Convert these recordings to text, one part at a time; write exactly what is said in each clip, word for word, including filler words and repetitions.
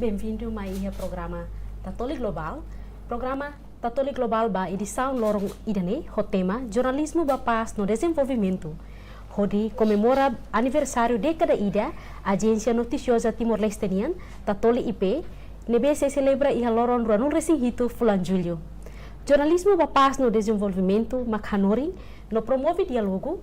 Benvindu mai iha programa Tatoli Global. Programa Tatoli Global ba edisaun loron ida-ne'e ho tema Jornalizmu ba Pás no Dezenvolvimentu. Hodi komemora aniversáriu dékada ida Ajénsia Notisioza Timor-Leste nian, Tatoli I P, ne'ebé sei selebra iha loron ruanulu-resin-hitu fulan Jullu. Jornalizmu ba pás no dezenvolvimentu mak hanorin no promove diálogu,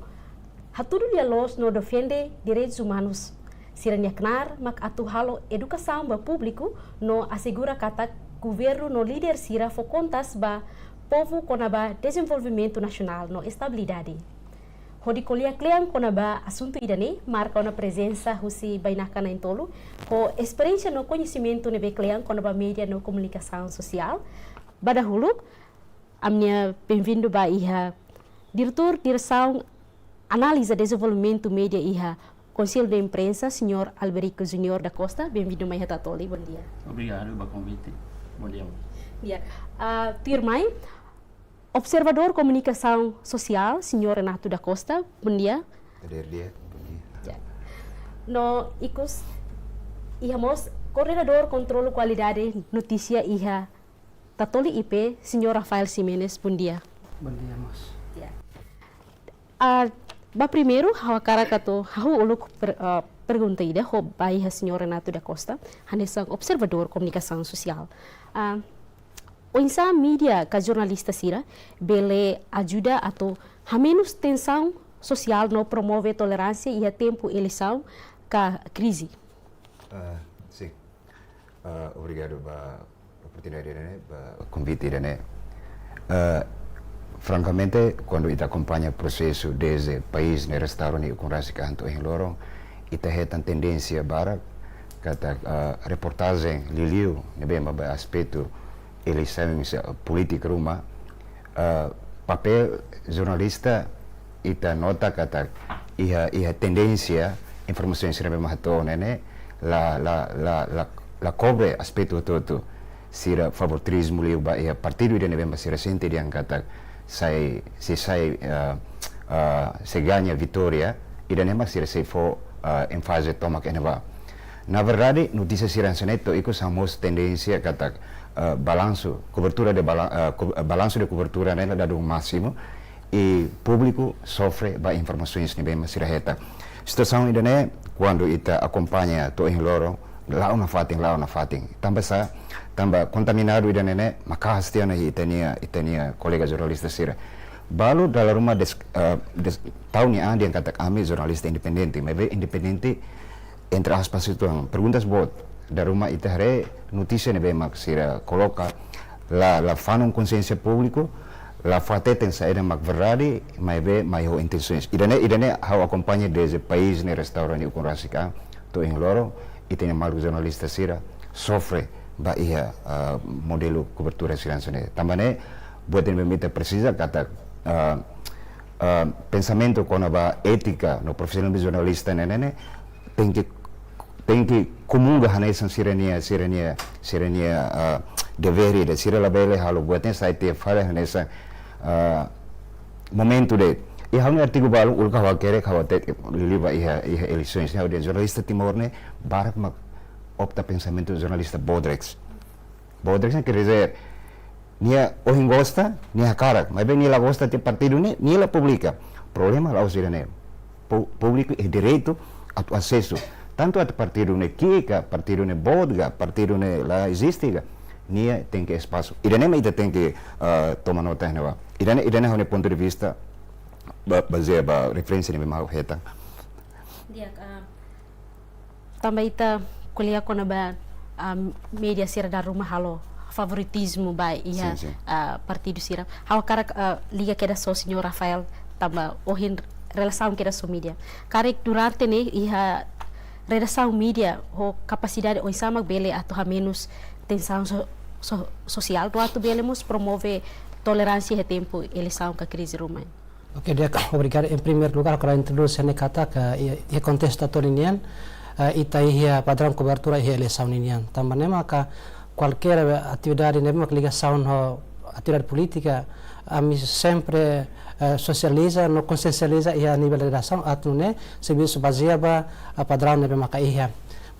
hatudu lia-loos no defende direitus umanus. Sira-nia knaar mak atu halo edukasaun ba públiku no asegura katak governu no líder sira fó kontas ba povu kona-ba dezenvolvimentu nasionál no estabilidade. Hodi ko'alia kle'an kona-ba asuntu ida-ne'e, marka ona prezensa husi bainaka na'in-tolu ho esperiénsia no koñesimentu ne'ebé kle'an kona-ba média no komunikasaun sosiál. Ba dahuluk, ami-nia benvindu ba iha Diretór Diresaun Analiza Dezenvolvimentu Média iha Konsellu de Imprensa, Señór Alberico Junior da Costa. Benvindu mai iha Tatoli, bondia. Obrigadu ba konvite. Bondia. Ya, ah, tuirmai, Observadór Komunikasaun Sosiál, Señór Renato da Costa, bondia. Hadeer di'ak, bondia. Ya. No ikus, iha mós Koordenadór Kontrolu Kualidade Notísia iha Tatoli I P, Señór Rafael Ximenes, bondia. Bondia mós. Ya. Ah, ba primeiru, ha'u hakarak atu hahú uluk per-, ah, pergunta ida ho ba iha Señór Renato da Costa, hanesan observadór komunikasaun sosiál. Ah, oinsá média ka jornalista sira bele ajuda atu hamenus tensaun sosiál no promove toleránsia iha tempu eleisaun ka krize? Ah, sin. Ah, obrigadu ba oportunidade ida-ne'e, ba konvite ida-ne'e. Ah, frankamente, kuandu ita akompaña prosesu dezde país ne'e restaura nia ukun rasik an to'o ohin loron, ita hetan tendénsia barak katak, ah, reportajen liuliu ne'ebé mak ba aspetu eleisaun, ah, polítika ruma, ah, papél jornalista, ita nota katak iha, iha tendénsia informasaun sira ne'ebé mak hato'o ne'e la, la, la, la, la kobre aspetu hotu-hotu. Sira favoritismu liu ba iha partidu ida ne'ebé mak sira sente dehan katak sai, se sai, ah, ah, se gaña vitória, ida-ne'e mak sira sei fó, ah, énfaze tomak iha ne'ebá. Na verdade, notísia sira hanesan ne'e to'o ikus ha'u mós tendénsia katak, ah, balansu, kobertura de bala-, ah, ko-, ah, balansu de kobertura ne'e la dadu másimu, i públiku sofre ba informasaun ne'ebé mak sira hetan. Situasaun ida-ne'e, kuandu ita akompaña to'o ohin loron, la'o nafatin, la'o nafatin. Tanba sá, tanba kontaminadu ida-ne'e ne'e maka'as tiha ona ita-nia, ita-nia kolega jornalista sira. Balu dala ruma des-, ah, des-, tau nia an dehan katak ami jornalista independente, maibé independente entre aspas, itu perguntas boot. Dala ruma ita haree notísia ne'ebé mak sira koloka la, la fanun konsiénsia públiku, la fó hateten saida mak verdade, maibé mai ho intensaun. Ida-ne'e, ida-ne'e ha'u akompaña dezde país ne'e restaura nia ukun rasik an to'o ohin loron, ita-nia maluk jornalista sira sofre ba iha, ah, modelu kobertura sira hanesan ne'e. Tanba ne'e, buat ne'ebé mak ita presiza katak, ah, ah, pensamentu kona-ba étika no profisionalizmu jornalista ne'e, ne'e, ne'e, tenke, tenke komunga hanesan sira-nia, sira-nia, sira-nia, ah, devér ida, sira labele halo buat ne'e sai tiha fali hanesan, ah, momentu de'it. I ha'u-nia artigu balu uluk ha'u hakerek ha'u hatete liuliu ba iha, iha eleisaun, ha'u dehan jornalista Timor ne'e barak mak opta pensamentu jornalista bodreks. Bodreks ne'e quer dizer, nia ohin gosta, nia hakarak, maibé nia la gosta tiha partidu ne'e, nia la publika. Problema la'ós ida-ne'e. Pu-, públiku iha direitu atu asesu. Tantu atu partidu ne'e ki'ik ka, partidu ne'e boot ka, partidu ne'e la eziste ka, nia tenke espasu. Ida-ne'e mak ita tenke, ah, toma nota iha ne'ebá. Ida-ne'e, ida-ne'e ha'u-nia pontu de vista, ba, bazeia ba referénsia ne'ebé mak ha'u hetan. Di'ak, ah, tanba ita ko'alia kona-ba, ah, média sira dala ruma halo favoritismu ba iha, sin, sin, ah, partidu sira. Ha'u hakarak, ah, liga kedas ho Señór Rafael, tanba ohin relasaun kedas ho média. Karik durante ne'e iha redasaun média ho kapasidade oinsá mak bele atu hamenus tensaun so-, so-, sosiál, no atu bele mós promove toleránsia iha tempu eleisaun ka krize ruma? Oke, di'ak, obrigadu. Em primeiro lugar, ha'u hakarak introdús ne'e katak, eh, iha, iha kontestu atuál nian, eh, ita iha padraun kobertura iha eleisaun nian. Tanba ne'e maka kualkér, eh, atividade ne'ebé mak ligasaun ho atividade polítika, ami sempre, eh, sosializa no konsiensializa iha nivel redasaun atu nune'e servisu bazeia ba, eh, padraun ne'ebé maka iha.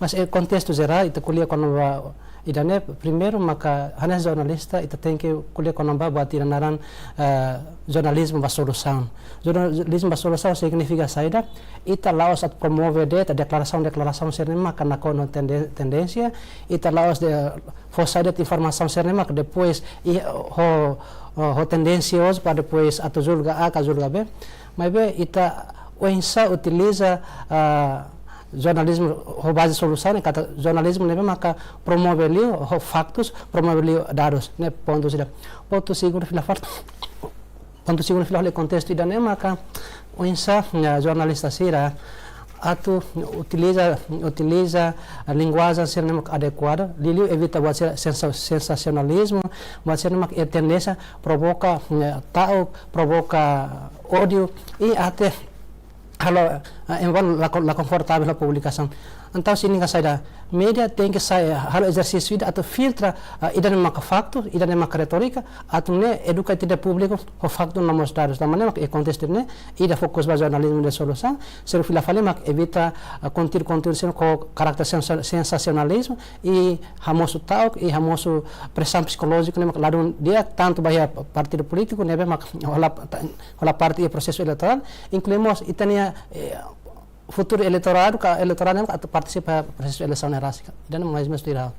Mas iha kontestu jerál, ita ko'alia kona-ba ida-ne'e, primeiru maka hanesan jornalista ita tenke ko'alia kona-ba buat ida naran, eh, jornalizmu ba solusaun. Jornalizmu ba solusaun signifika saida? Ita la'ós atu promove de'it deklarasaun-deklarasaun sira-ne'e maka nakonu tende-, tendénsia, ita la'ós de'it fó sai de'it informasaun sira-ne'e maka depois iha ho, ho, ho tendensiozu para depois atu julga A ka julga B. Maibé ita oinsá utiliza, ah, jornalizmu ho baze solusaun, ne'e katak jornalizmu ne'ebé maka promove liu ho faktus, promove liu dadus, ne'e pontu ida. Pontu segundu fila fali, pontu segundu fila fali kontestu ida-ne'e maka oinsá, ya, jornalista sira atu utiliza, utiliza linguajen sira-ne'e maka adekuadu, liuliu evita buat sira sensa-, sensasionalizmu, buat sira-ne'e maka iha tendénsia provoka, ya, ta'uk, provoka ódiu, i até halo, eh, envolve la kon-, la konfortavel ho publikasaun. Entaun signifika saida? Média tenke sai, eh, halo ezersísiu ida atu filtra, eh, ida-ne'e maka faktu, ida-ne'e maka retórika, atu nune'e eduka ita-nia públiku ho faktu no mós dadus. Tanba ne'e maka iha kontestu ne'e, ida fokus ba jornalizmu de solusaun, segundu fila fali maka evita, eh, konteúdu-konteúdu sira ho karakter sensa-, sensasionalizmu, i hamosu ta'uk, i hamosu presaun psikolójiku ne'ebé maka ladún di'ak tantu ba iha partidu polítiku ne'ebé maka hola, hola parte iha prosesu eleitorál, inklui mós ita-nia, eh, futuru eleitoradu ka eleitoradu ne'ebé maka atu partisipa prosesu eleisaun ne'e rasik. Ida-ne'e mais ou menus tuir ha'u.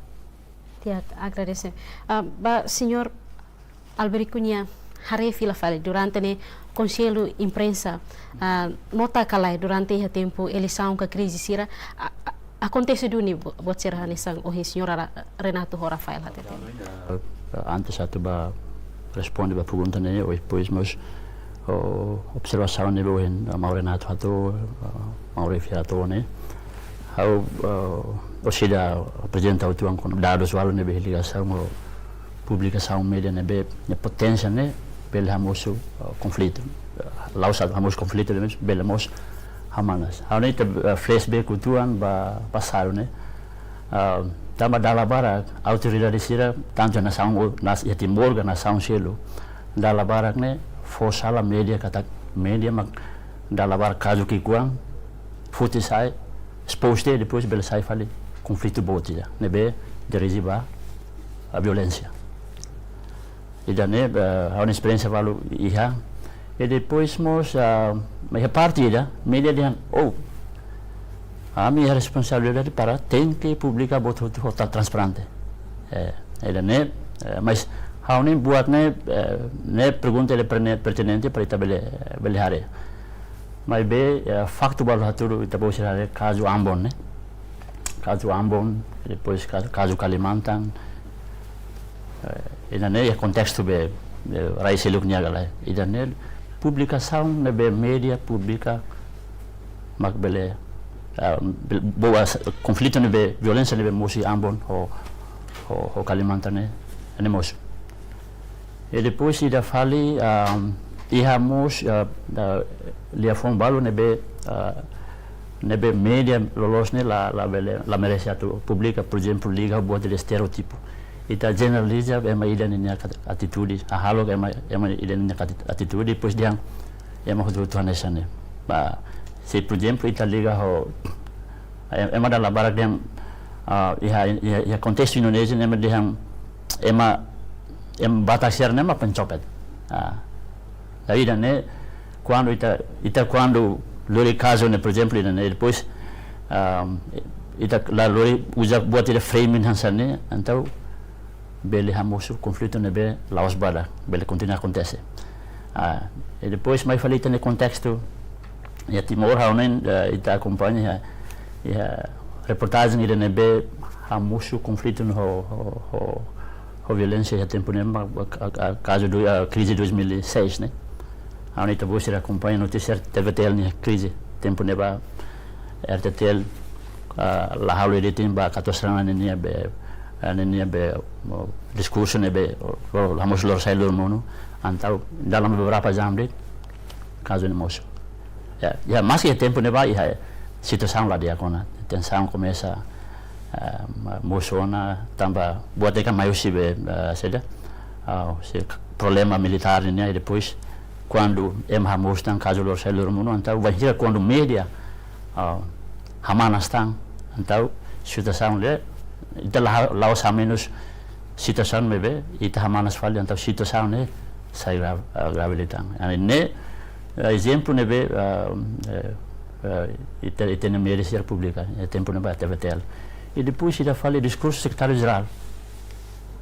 Di'ak, agradese. Ah, ba señór Alberico nia haree fila fali durante ne'e Konsellu Imprensa, ah, nota ka lae durante iha tempu eleisaun ka krize sira, a, a, akontese duni bu-, buat sira hanesan ohin señór Ra-, Renato ho Rafael hateten. Ah, antes atu bá responde ba pergunta ne'e, ou depois mós, oh, observasaun ne'ebé ohin, ah, maun Renato hato'o, ah, maun Refi hato'o ne'e. Ha'u, ah, orsida aprezenta uitoan kona-ba dadus balu ne'ebé ligasaun ho publikasaun média ne'ebé, nia poténsia ne'e bele hamosu, ah, konflitu. Ah, la'ós atu hamosu konflitu, mas bele mós hamanas. Ha'u ne'e ita, ah, flashback uitoan ba pasadu ne'e. Ah, tanba dala barak autoridade sira, tantu nasaun, nas-, iha Timor ka nasaun seluk, dala barak ne'e fó sala média katak média mak dala barak kazu ki'ikoan foti sai, expose de'it, depois bele sai fali konflitu boot ida ne'ebé dirije ba, ah, violénsia. Ida-ne'e, eh, ha'u-nia esperiénsia balu iha. I depois mós, ah, iha parte ida, média dehan, oh, ami iha responsabilidade para tenke publika buat hotu ho ta-, transparente. Eh, ida-ne'e, eh, mas ha'u hanoin buat ne'e, eh, ne'e pergunta ida pertine-, pertinente para ita bele, bele haree. Maibé, eh, faktu balu hatudu ita-boot sira haree kazu Ambon ne'e. Kazu Ambon, depois kazu, kazu Kalimantan. Eh, ida-ne'e iha kontestu be, be rai seluk nia ka lae. Ida-ne'e publikasaun ne'ebé média publika mak bele, ah, be-, boas konflitu ne'ebé, violénsia ne'ebé mosu iha Ambon ho, ho, ho Kalimantan ne'e, ne'e mosu. I depois ida fali, ah, iha mós, ah, ah, liafuan balu ne'ebé, ah, ne'ebé média loloos ne'e la, la bele, la merese atu publika, por ezemplu, liga buat ida estereótipu. Ita jeneraliza ema ida ninia kat-, atitude, hahalok ema, ema ida ninia kat-, atitude, depois dehan ema hotu-hotu hanesan ne'e. Ba, se, por ezemplu, ita liga ho, em-, ema dala barak dehan, ah, iha, iha, iha kontestu Indonézia, ema dehan, ema, ema batak sira-ne'e mak pencopet. Ah, jadi ida-ne'e, kuandu ita, ita kuandu lori kazu ne'e, por ezemplu, ida-ne'e, depois, ah, ita la lori uza buat ida framing hanesan ne'e, entaun bele hamosu konflitu ne'ebé la'ós badak, bele kontinua akontese. Ah, i depois mai fali ita-nia kontestu iha Timor, ha'u hanoin, eh, ita akompaña iha, iha reportajen ida ne'ebé hamosu konflitu ho, ho, ho, ho violénsia iha tempu ne'ebá, a, a, a, kazu do, a, krize dois mil e seis ne'e. Ha'u hanoin ita-boot sira akompaña notísia TVTL nia krize tempu ne'ebá, RTTL, ah, la halo editing ba Katuas Rana ninia be, ah, ninia be, mo, diskursu ne'ebé, o, o, hamosu lorosa'e loromonu, entaun dalam beberapa jam de'it, kazu ne'e mosu. Ya, ya, maski iha tempu ne'ebá, iha situasaun la di'ak ona, tensaun komesa, ah, ma-, mosu ona, tanba buat ida kan mai husi be, ah, saida, ah, husi k-, problema militár nian, i depois, kuandu ema hamosu tan kazu lorosa'e loromonu, entaun, bainhira kuandu média, ah, hamanas tan, entaun, situasaun ne'e, ita la, la'ós hamenus situasaun ne'ebé ita hamanas fali, entaun situasaun ne'e sai gra-, ah, grave liután. Ne'e, ah, ezemplu ne'ebé, ah, eh, eh, ita, ita-nia média sira publika iha tempu ne'ebá, T V T L. I depois ita fali diskursu sekretáriu jerál.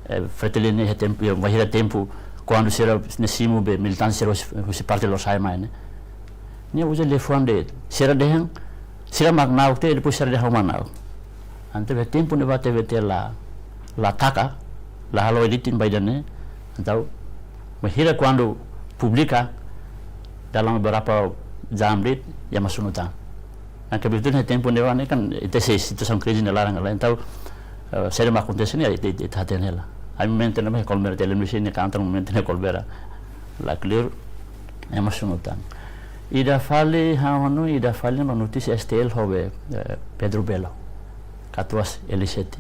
Eh, Fretilin iha tempu, iha bainhira tempu, kuandu sira-nia simu be militante sira husi, husi parte Lorosa'e mai ne'e. Nia uza liafuan de'it, sira dehan, sira mak na'ok tiha, depois sira dehan ha'u mak na'ok. Entaun iha tempu ne'ebá T V T la, la taka, la halo editing ba ida-ne'e. Entaun, bainhira kuandu publika, dalam beberapa jam de'it, ema sunu tan. Ne'e kebetulan iha tempu ne'ebá ne'e kan, ita sei situasaun krize nia laran hela. Entaun, eh, saida mak akontese ne'e, ita, ita, ita hatene hela. Ami momentu ne'ebá iha Kolmera, Telemedicine nia kantor momentu ne'e Kolmera. La kleur, ema sunu tan. Ida fali, ha'u hanoin, ida fali mak notísia S T L ho be, eh, Pedro Belo, katuas L sete.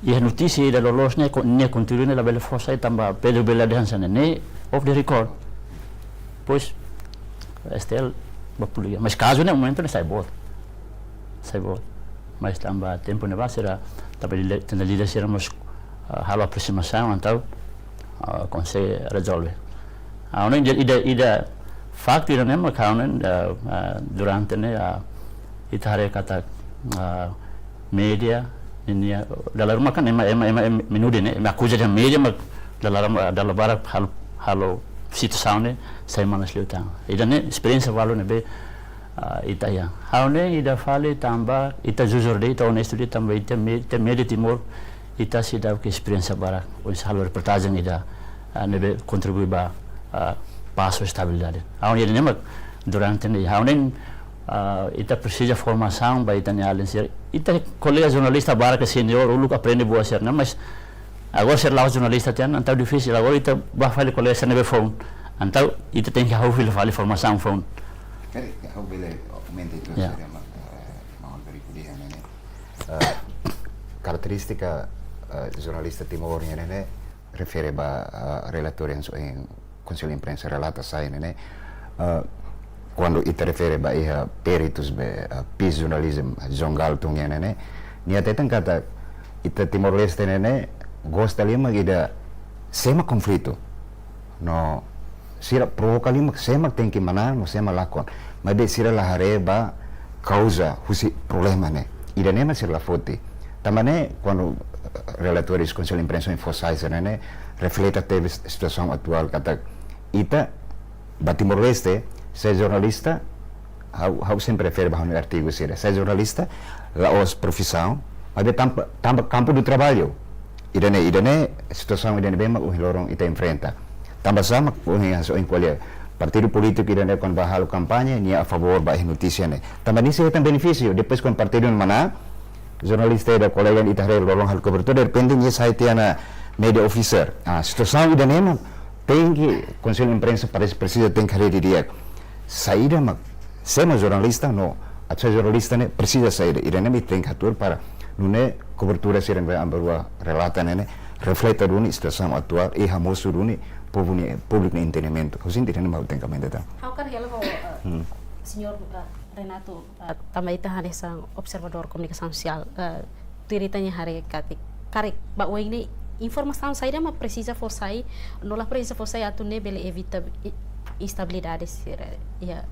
Iha notísia ida loloos ne'e, ko-, nia konteúdu ne'e labele fó sai tanba Pedro Belo dehan hanesan ne'e, ne'e off the record. Pois, S T L bá publika. Mas kazu ne'e momentu ne'e sai boot. Sai boot. Mas tanba tempu ne'ebá sira, tanba líder, tanba líder sira mós, ah, halo apresiasaun, entaun, ah, konsege rezolve. Ah, ha'u hanoin ida, ida, ida faktu ida-ne'e mak ha'u hanoin, ah, ah, durante ne'e, ah, ita haree katak, ah, média, ninia, dala ruma kan ema, ema, ema, ema, minude ne'e, ema akuza dehan média mak dala ruma, dala barak halo, halo situasaun ne'e sai manas liután. Ida-ne'e esperiénsia balu ne'ebé, ah, ita iha. Ha'u hanoin ida fali tanba, ita jujur de'it, ita onestu de'it tanba ita mé-, ita média Timor, ita seidauk esperiénsia barak, oinsá halo reportajen ida, ah, ne'ebé kontribui ba, ah, pás ho estabilidade. Ha'u hanoin ida-ne'e mak durante ne'e, ha'u hanoin, ah, ita presiza formasaun ba ita-nia alin sira. Ita kolega jornalista barak ke senior, uluk aprende buat sira-ne'e, mas agora sira la'ós jornalista tiha ona, entaun difisil. Agora ita bá fali kolega sira ne'ebé foun. Entaun ita tenke hahú fila fali formasaun foun. Karik, ha'u bele aumenta itu Ya. Saida mak, eh, maun Alberico dehan ne'e, ne'e. Eh, karakterístika, eh, jornalista Timor nian ne'e, ne'e, refere ba, eh, relatóriu hanesan Konsellu Imprensa relata sai ne'e, ne'e. Eh, kuandu ita refere ba iha peritus be, eh, peace journalism, eh, João Galtung nian ne'e, ne'e, nia hateten katak ita Timor-Leste ne'e, ne'e, gosta liu mak ida sé mak konflitu. No sira provoka liu mak sé mak tenke manán, no sé mak lakon. Maibé sira la haree ba kauza husi problema ne'e. Ida-ne'e mak sira la foti. Tanba ne'e, kuandu, eh, relatóriu Konsellu Imprensa fó sai sira-ne'e, ne'e, refleta tebes situasaun atuál katak ita, ba Timor-Leste, sai jornalista, ha'u, ha'u sempre refere ba ha'u-nia artigu sira. Sai jornalista, la'ós profisaun, maibé tanba, tanba campo de trabalho. Ida-ne'e, ida-ne'e, situasaun ida-ne'ebé mak ohin loron ita enfrenta. Tanba sá mak ohin hanesan ohin ko'alia. Partidu polítiku ida-ne'e kuandu bá halo kampaña, nia a favór ba iha notísia ne'e. Tanba nia sei hetan benefísiu, depois kuandu partidu manán, jornalista ida kolega ita haree loron halo kobertura, derrepente nia sai tiha ona média officer. Ah, situasaun ida-ne'e mak tenke Konsellu Imprensa parese presiza tenke haree didi'ak. Saida mak, sé mak jornalista, no, atu sai jornalista ne'e presiza saida. Ida-ne'e mak tenke hatuur para nune'e kobertura sira ne'ebé ami rua relata ne'e, ne'e, refleta duni situasaun atuál i hamosu duni povu nia, públiku nia entendimentu. Ha'u sente ida-ne'e mak tenke aumenta tan. Ha'u hakarak hela ho, eh, Hmm. Señór, eh, Renato, eh, tanba ita hanesan observadór komunikasaun sosiál, eh, tuir ita-nia haree katak, karik, ba oin ne'e informasaun saida mak presiza fó sai, no la presiza fó sai atu nune'e bele evita i-, instabilidade sira, iha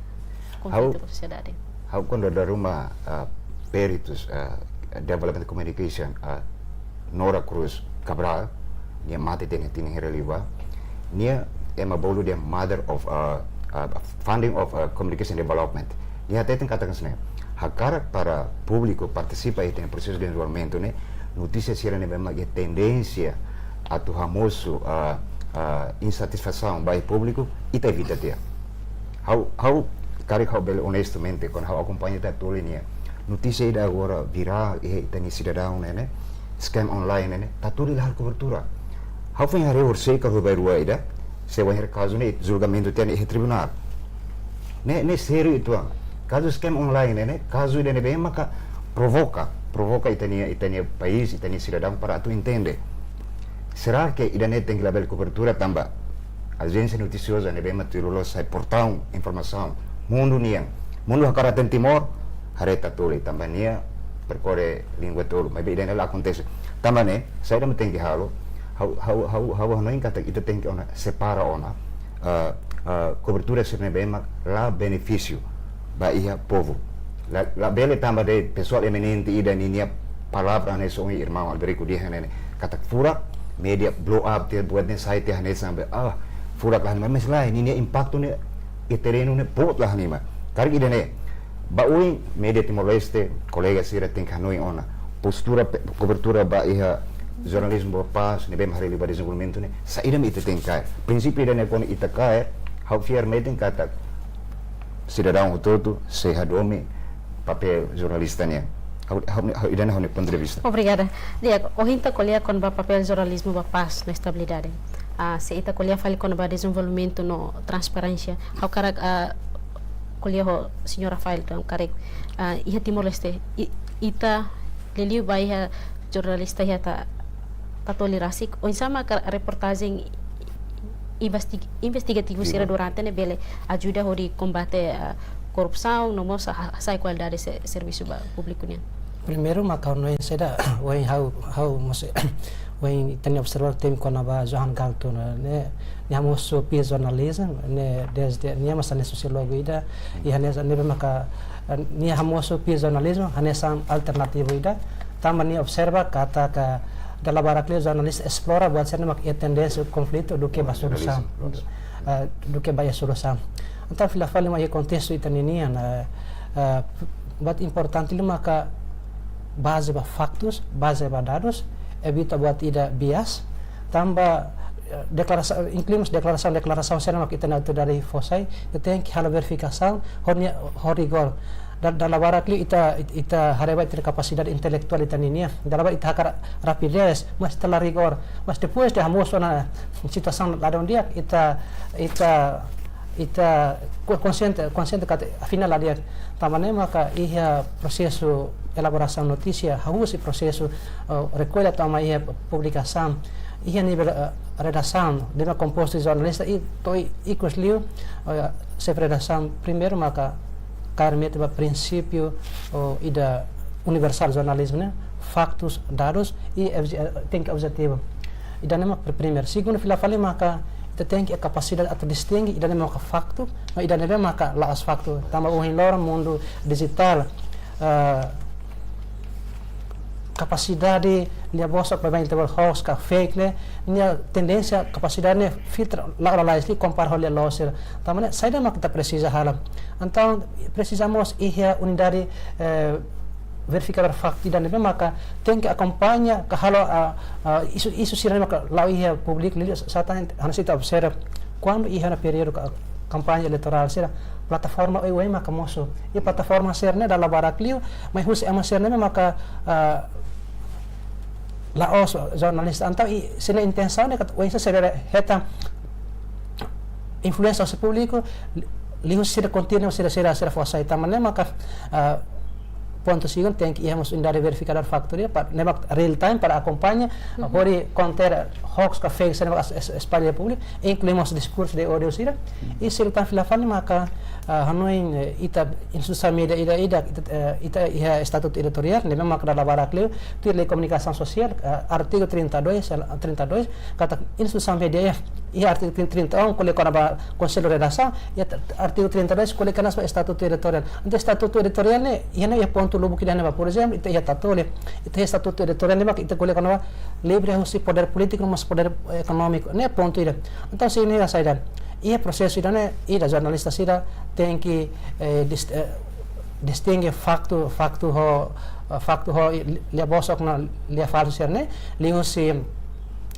konflitu Ha'u, ba sosiedade. Ha'u kuandu dala ruma, ah, peritus, ah, Development Communication, ah, Nora Cruz Cabral, nia mate tiha ona tinan hira liubá, nia ema bolu dehan mother of, ah, ah, funding of, ah, communication development. Nia hateten katak hanesan ne'e, hakarak para públiku partisipa iha prosesu dezenvolvimentu ne'e, notísia sira ne'ebé mak iha tendénsia atu hamosu, ah, ah, insatisfasaun ba iha públiku, ita evita tiha. Ha'u, ha'u karik ha'u bele onestamente, kuandu ha'u akompaña Tatoli nia notísia ida agora virál iha ita-nia sidadaun ne'e, ne'e, scam online ne'e, ne'e, Tatoli la halo kobertura. Ha'u foin haree horisehik ka ruanulu-resin-rua ida, se wainhira kazu ne'e julgamentu tiha ona iha tribunál. Ne'e, ne'e sériu uitoan. Kazu scam online ne'e, ne'e, kazu ida ne'ebé maka provoka, provoka ita-nia, ita-nia país, ita-nia sidadaun para atu entende. Será que ida-ne'e tenke labele kobertura tanba ajénsia notisioza ne'ebé mak tuir loloos sai portaun informasaun mundu nian? Mundu hakarak hatene Timor, haree Tatoli tanba nia perkore língua tolu, maibé ida-ne'e la akontese. Tanba ne'e, saida mak tenke halo, ha'u, ha'u, ha'u, ha'u hanoin katak ita tenke ona, separa ona, ah, ah, kobertura sira ne'ebé mak la benefísiu ba iha povu. La, labele tanba de'it pesoál eminente ida ninia palavra ne'e, hanesan ohin irmaun Alberico dehan ne'e, katak furak, média blow up tiha, buat ne'e sai tiha hanesan be, ah, furak la halimar, mas lae, ninia impaktu ne'e iha terrenu ne'e boot la halimar. Karik ida-ne'e, ba oin média Timor-Leste, kolega sira tenke hanoin ona. Postura pe-, kobertura ba iha jornalizmu ba pás, ne'ebé mak haree liu ba dezenvolvimentu ne'e, saida mak ita tenke kaer. Prinsípiu ida-ne'e kuandu ita kaer, ha'u fiar metin katak sidadaun hotu-hotu sei hadomi papél jornalista nian. Ha'u, ha'u, ha'u, ida-ne'e ha'u-nia pontu de vista. Obrigada. Di'ak, ohin ita ko'alia kona-ba papél jornalizmu ba pás no estabilidade. Ah, se ita ko'alia fali kona-ba dezenvolvimentu no transparénsia, ha'u hakarak, ah, ko'alia ho señór Rafael tan karik, ah, iha Timor-Leste, i-, ita liuliu ba iha jornalista iha Ta-, Tatoli rasik, oinsá maka reportajen investi-, investigativu sira durante ne'e bele ajuda hodi kombate, ah, korrupsaun, no mós ha-, hasa'e kualidade se-, servisu ba públiku nian. Primeiru maka ha'u hanoin saida, ohin ha'u, ha'u mós, ohin ita-nia observa temi kona-ba Johan Galtung ne'e, nia hamosu peace journalism ne'e, dezde nia mós hanesan sosiólogu ida, i hanesan ne'ebé maka, eh, nia hamosu peace journalism hanesan alternativu ida, tanba nia observa katak dala barak liu jornalista esplora buat sira ne'ebé mak iha tendénsia konflitu duké ba solusaun. Eh, duké ba iha solusaun. Entaun fila fali mak iha kontestu ita ninian, eh, eh, buat importante liu maka baze ba faktus, baze ba dadus, evita buat ida bias, tanba, eh, deklarasa-, inklui mós deklarasaun, deklarasaun sira ne'ebé mak ita-nia autoridade fó sai, ita tenke halo verifikasaun ho nia, ho rigór. Da-, dala barak liu ita, it-, ita haree ba ita-nia kapasidade intelektuál ita ninian. Dala barak ita hakarak rapidez, mas ita la rigór. Mas depois de hamosu ona situasaun ladún di'ak, ita, ita, ita ko-, konxiente, konxiente katak afinál la di'ak. Tanba ne'e maka iha prosesu elaborasaun notísia, hahú husi prosesu, eh, rekolla to'o mai iha publikasaun, iha nivel, eh, redasaun, ne'ebé kompostu jornalista i to'o ikus liu, eh, xefe redasaun primeiru maka kaer metin ba prinsípiu, oh, ida universál jornalizmu ne'e, faktus, dadus i obje-, eh, tenke objetivu. Ida-ne'e mak pri-, primeiru. Segundu fila fali maka ita tenke kapasidade atu distinge ida-ne'ebé maka faktu, no ida-ne'ebé maka la'ós faktu. Tanba ohin loron mundu dijitál, eh, kapasidade lia bosok ba, ba interval hoax ka fake ne'e, nia tendénsia kapasidade ne'e filtra la'o lalais liu kompara ho lia loos sira. Tanba ne'e saida mak ita presiza halo. Entaun presiza mós iha unidade, eh, verifikadór faktu ida ne'ebé maka tenke akompaña ka halo, ah, ah, isu, isu sira ne'ebé maka la'o iha públiku liu, sa tan hanesan ita observa kuandu iha ona períodu ka-, kampaña eleitorál sira, plataforma oioin maka mosu. I plataforma sira-ne'e dala barak liu mai husi ema sira ne'ebé maka, ah, la'ós jornalista. Entaun i sira-nia intensaun ne'e katak oinsá sira hetan influénsia husi públiku, li-, liuhusi sira konteúdu sira, sira, sira fó sai. Tanba ne'e maka, ah, pontu segundu tenke iha mós unidade verifikadór faktu ida para, ne'ebé mak real time para akompaña, hodi kontra hoax ka fake sira ne'ebé mak es-, es-, espalla públiku, inklui mós diskursu de ódiu sira. I sira tan fila fali maka, ah, hanoin, eh, ita instituisaun média ida, ida, ita, eh, ita iha estatutu editoriál, ne'ebé maka dala barak liu tuir lei komunikasaun sosiál, eh, artigu trinta e dois, eh, trinta e dois, katak instituisaun média iha, iha artigu trinta e um, ko'alia kona-ba konsellu redasaun, iha t-, artigu trinta e dois, ko'alia kona-ba estatutu editoriál. Entaun estatutu editoriál ne'e, iha ne'e iha pontu lubuk ida-ne'e ba, por ezemplu, ita iha Tatoli, ita iha estatutu editoriál ne'ebé ita ko'alia kona-ba livre husi podér polítiku, no mós podér, eh, ekonómiku. Ne'e pontu ida. Entaun, se ne'e saida, iha prosesu ida-ne'e, ida jornalista sira tenke, eh, dis-, eh, distinge faktu, faktu ho, eh, faktu ho i-, lia bosok no lia falsu sira-ne'e, liuhusi,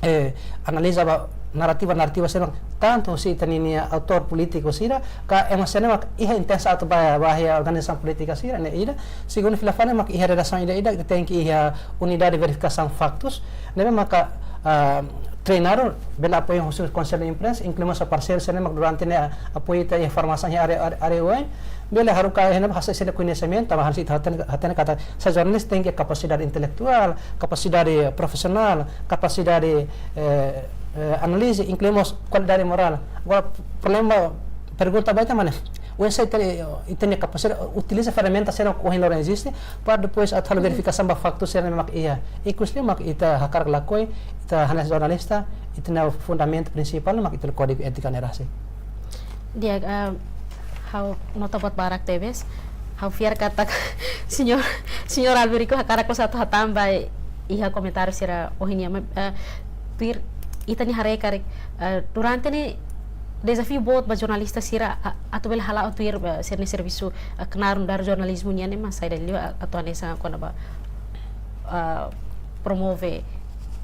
eh, analiza ba narrativa, narrativa sira, tantu husi ita-nia autór polítiku sira, ka ema sira ne'ebé mak iha intensaun atu ba, ba iha organizasaun polítika sira-ne'e ida, segundu fila fali mak iha redasaun ida, ida, ita tenke iha unidade verifikasaun faktus, ne'ebé maka, ah, treinadu, bele apoiu husi konsellu imprensa, inklui mós parseiru sira ne'ebé mak durante ne'e apoiu ita iha formasaun iha área, área, área oioin, bele haruka iha ne'ebá hasa'e sira-nia koñesimentu, tanba hanesan ita hatene, hatene katak sai jornalista tenke kapasidade intelektuál, kapasidade profisionál, kapasidade, eh, eh, análize, inklui mós kualidade morál. Agora, problema, pergunta ba ita mak ne'e, Oinsá ita, ita-nia kapasidade utiliza ferramenta sira ohin loron eziste, para depois atu halo verifikasaun ba faktu sira ne'ebé mak iha. Inkluzive mak ita hakarak lakohi, ita hanesan jornalista, ita-nia fundamentu prinsipál mak ita-nia kódigu étika ne'e rasik. Di'ak, eh, ha'u nota buat barak tebes. Ha'u fiar katak señór, señór Alberico hakarak loos atu hatán ba iha komentáriu sira ohin nian, eh, tuir ita-nia haree karik, eh, durante ne'e dezafiu boot ba jornalista sira, a, atu bele hala'o tuir, eh, sira-nia servisu, eh, knaar nu'udar jornalizmu nian ne'e mak saida liu, a, atu hanesan kona-ba, eh, promove,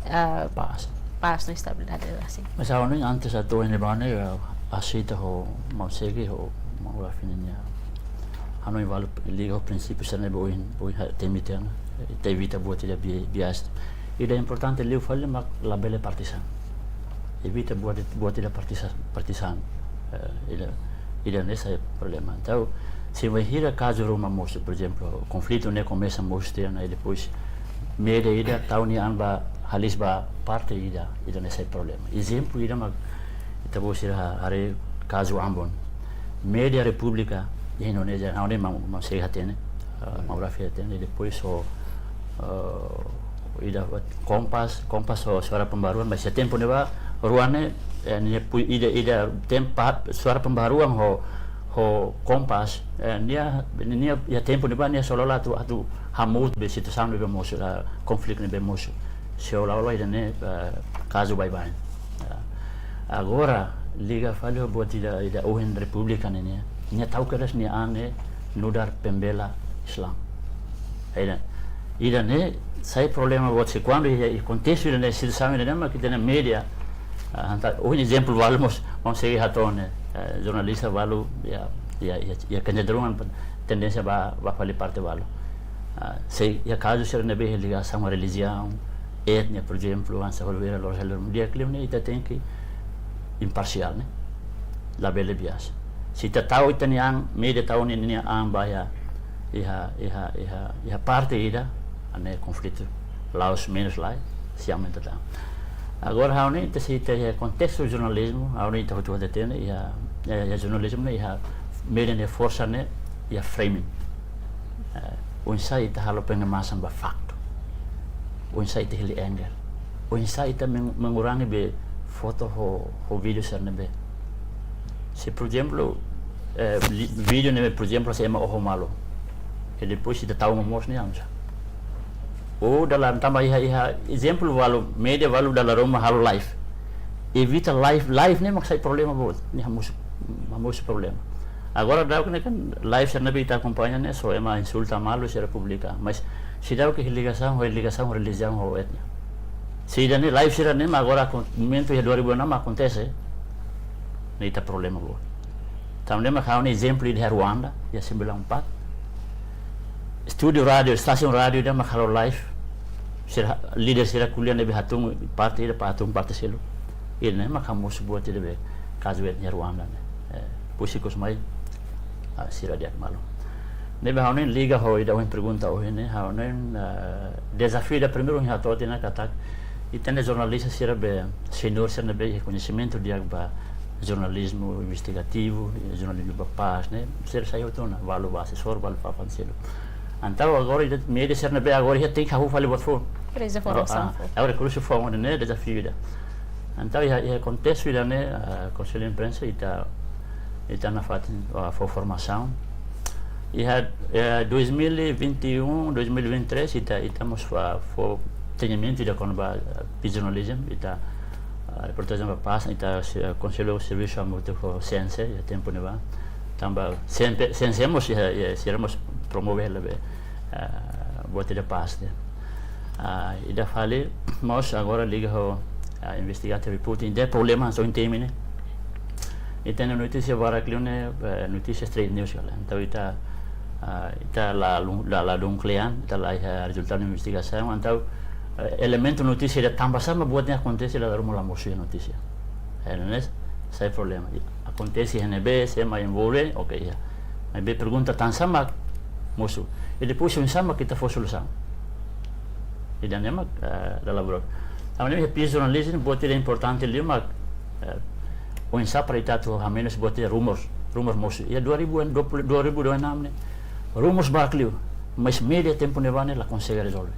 eh, Pás. Pás no estabilidade, asin. Mas ha'u hanoin antes atu ohin ne'ebá ne'e, eh, aseita ho maun Segi ho maun Rafin nian. Ha'u hanoin balu liga ho prinsípiu sira ne'ebé ohin, ohin hatete tiha ona, ita evita buat ida bi-, bias. Ida importante liu fali mak labele partizan. Evita buat, buat ida partiza-, partizan. Eh, ida, ida ne'e sai problema. Entaun, se bainhira kazu ruma mosu, por ezemplu, konflitu ne'e komesa mosu tiha ona, i depois média ida tau nia an ba, halis ba parte ida, ida ne'e sai problema. Ezemplu ida mak ita-boot sira ha-, haree kazu Ambon. Média República de Indonézia, ha'u hanoin maun, maun Segi hatene, ah, maun Rafin hatene, i depois ho, ah, ida Kompas, Kompas ho Suara Pembaruan, mas iha tempu ne'ebá, rua ne'e, eh, nia pu-, ida, ida tempu, Suara Pembaruan ho, ho Kompas, eh, nia, nia, iha tempu ne'ebá nia seolah-olah atu, atu hamutuk be situasaun ne'ebé mosu, ah, konflitu ne'ebé mosu. Seolah-olah ida ne'e, eh, kazu baibain. Ya. Agora, liga fali ho buat ida, ida ohin Repúblika ne'e, nia tau kedas nia an ne'e nu'udar pembela Islam. Ida, ida ne'e sai problema buat se kuandu iha, iha kontestu ida ne'e, situasaun ida ne'e mak ita-nia média, ah, entaun, ohin ezemplu balu mós, maun Segi hato'o ne'e, eh, jornalista balu, ya, ya, ya, ya kecenderungan, tendénsia ba, ba fali parte balu. Ah, se iha kazu sira ne'ebé iha ligasaun ho relijiaun, etnia, por ezemplu, hanesan Oliveira loos hela, di'ak liu ne'e ita tenke imparsiál, ne'e. Labele bias. Se ita tau ita-nia an, média tau nia, nia an ba iha, iha, iha, iha, iha parte ida, ne'e konflitu la'ós menus lai, sei aumenta tan. Agora, ha'u hanoin ita, se ita iha kontestu jornalizmu, ha'u hanoin ita hotu-hotu hatene, iha, iha, iha jornalizmu ne'e, iha média nia forsa ne'e, iha framing. Eh, oinsá ita halo pengemasan ba faktu. Oinsá ita hili angle. Oinsá ita meng-, mengurangi be foto ho, ho vídeo sira ne'ebé. Se, por ezemplu, eh, li-, vídeo ne'ebé, por ezemplu, se ema oho malu. I depois ita tau momoos ne'e oinsá. Ou dala ruma tanba iha, iha ezemplu balu, média balu dala ruma halo live. Evita live, live ne'e mak sai problema boot. Ne'e hamosu, hamosu problema. Agora daudaun ne'e kan live sira ne'ebé ita akompaña ne'e só ema insulta malu sira publika. Mas seidauk iha ligasaun, ho ligasaun ho relijiaun ho etnia. Se ida-ne'e live sira ne'e mak agora kon-, momentu iha dua ribu enam akontese. Ne'e ita problema boot. Tanba ne'e mak ha'u hanoin ezemplu iha Ruanda, iha sembilan empat. Estúdiu rádiu, estasaun rádiu ida mak halo live. Sira, líder sira ko'alia ne'ebé hatún parte ida, hatún parte seluk. Ida-ne'e mak hamosu buat ida be kazu iha Ruanda ne'e. Eh, depois ikus mai, ah, sira di'ak malu. Ne'ebé ha'u hanoin liga ho ida ohin pergunta ohin ne'e, ha'u hanoin, eh, dezafiu ida primeiru ha'u hato'o tiha ona katak, ita-nia jornalista sira be senior sira ne'ebé iha koñesimentu di'ak ba jornalizmu investigativu, jornalizmu ba pás, ne'e? Sira sai hotu ona, balu ba asesór, balu ba fa'an seluk. Entaun agora ita média sira ne'ebé agora iha tenke hahú fali buat foun. Presiza formasaun, ah, foun. Agora kursu foun ne'e dezafiu ida. Entaun iha, iha kontestu ida-ne'e, ah, Konsellu Imprensa ita, ita nafatin, ah, fó formasaun. Iha, eh, dois mil e vinte e um, dois mil e vinte e três, ita, ita mós fó, fó treinamentu ida kona-ba, eh, peace journalism, ita, ah, reportajen ba pás, ita, eh, Konsellu servisu hamutuk ho CNC, iha tempu ne'ebá. Tanba CNP, CNC mós, eh, eh, sira mós promove hela be, eh, buat ida pás ne'e. Ah, ida fali, mós agora liga ho, ah, investigative reporting, ida problema hanesan ohin temi ne'e. Ita-nia notísia barak liu ne'e, eh, notísia straight news ka lae. Entaun ita, ah, ita la lun-, la, la dun kle'an, ita la iha rezultadu investigasaun, entaun, eh, elementu notísia ida tanba sá mak buat ne'e akontese la ruma la mosu iha notísia. Eh, ne'e sai problema. Akontese iha ne'ebé, sé mak envolve, oke, iha. Maibé pergunta tansá mak mosu. I depois oinsá mak ita fó solusaun. Ida-ne'e mak, eh, dala barak. Tanba ne'e peace journalism buat ida importante liu mak, eh, oinsá para ita atu hamenus buat ida rumors. ruma mosu. Iha dua ribu dua puluh, dua ribu dua puluh enam ne'e, ruma barak liu, mas média tempu ne'ebá ne'e la konsege rezolve.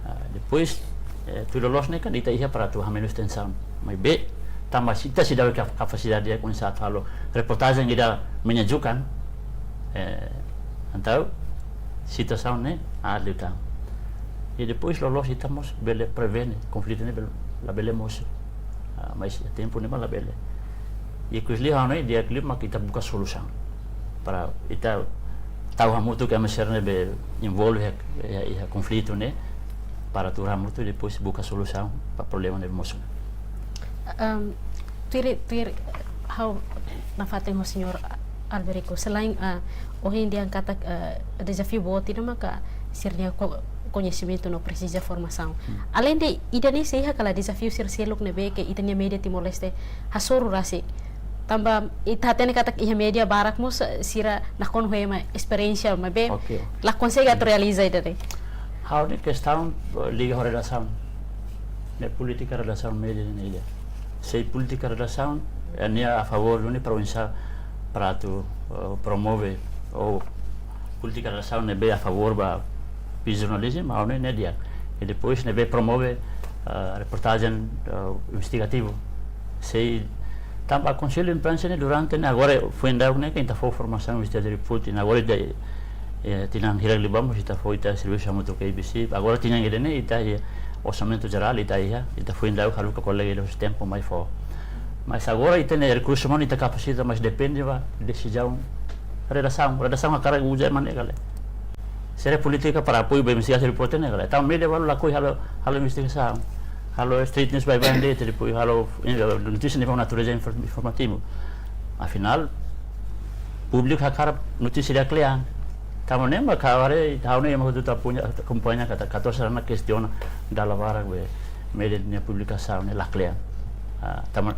Ah, depois, eh, tuir loloos ne'e kan ita iha para atu hamenus tensaun. Maibé, tanba ita seidauk iha kap-, kapasidade ida komesa atu halo reportajen ida menyejukkan, eh, entaun situasaun ne'e aat liután. I depois loloos ita mós bele prevene konflitu ne'e bele, labele mosu. Ah, mas iha tempu ne'ebá labele. I ikus liu ha'u hanoin di'ak liu mak ita buka solusaun. Para ita tau hamutuk ema sira ne'ebé envolve iha, iha, iha konflitu ne'e, para tuur hamutuk depois buka solusaun ba problema ne'ebé mosu. Em, tuir, tuir, ha'u nafatin ho señór Alberico, selain, eh, ohin dehan katak, eh, dezafiu boot ida maka sira-nia ko-, koñesimentu no presiza formasaun. Hmm. Aleinde ida-ne'e, sei iha ka lae dezafiu sira seluk ne'ebé ke ita-nia média Timor-Leste hasoru rasik? Tanba ita hatene katak iha média barak mós, eh, sira nakonu ho ema esperiénsia, maibé Oke. la konsege atu realiza ida-ne'e. Ha'u-nia kestaun, eh, liga ho redasaun. Ne'e polítika redasaun média ne'e ida. Se polítika redasaun, eh, nia a favór duni para oinsá para atu, eh, promove ou polítika redasaun ne'ebé a favór ba peace journalism, ha'u hanoin ne'e di'ak. I depois ne'ebé promove, eh, reportajen, eh, investigativu. Sei tanba Konsellu Imprensa ne'e durante ne'e agora foin daudauk ne'e ke ita fó formasaun investigadór Putin. Agora ita, eh, tinan hirak liubá mós ita fó ita servisu hamutuk ho A B C. Agora tinan ida-ne'e ita iha orsamentu jerál ita iha, ita foin daudauk haruka kolega ida husi tempu mai fó. Mas agora ita-nia rekursu umanu ita kapasita, mas depende ba desizaun redasaun. Redasaun hakarak uza ema ne'e ka lae. Sira polítika para apoiu ba investigasaun repórter ne'e ka lae. Entaun média balu lakohi halo, halo investigasaun. Halo straight news baibain de'it, depois halo, eh, notísia ne'e ba natureza infor-, informativu. Afinál, públiku hakarak notísia ida kle'an. Tanba ne'e mak agora, ha'u hanoin ema hotu-hotu akompaña, akompaña katak, katak sira-ne'e kestiona dala barak be média nia publikasaun ne'e la kle'an. Ah, tanba,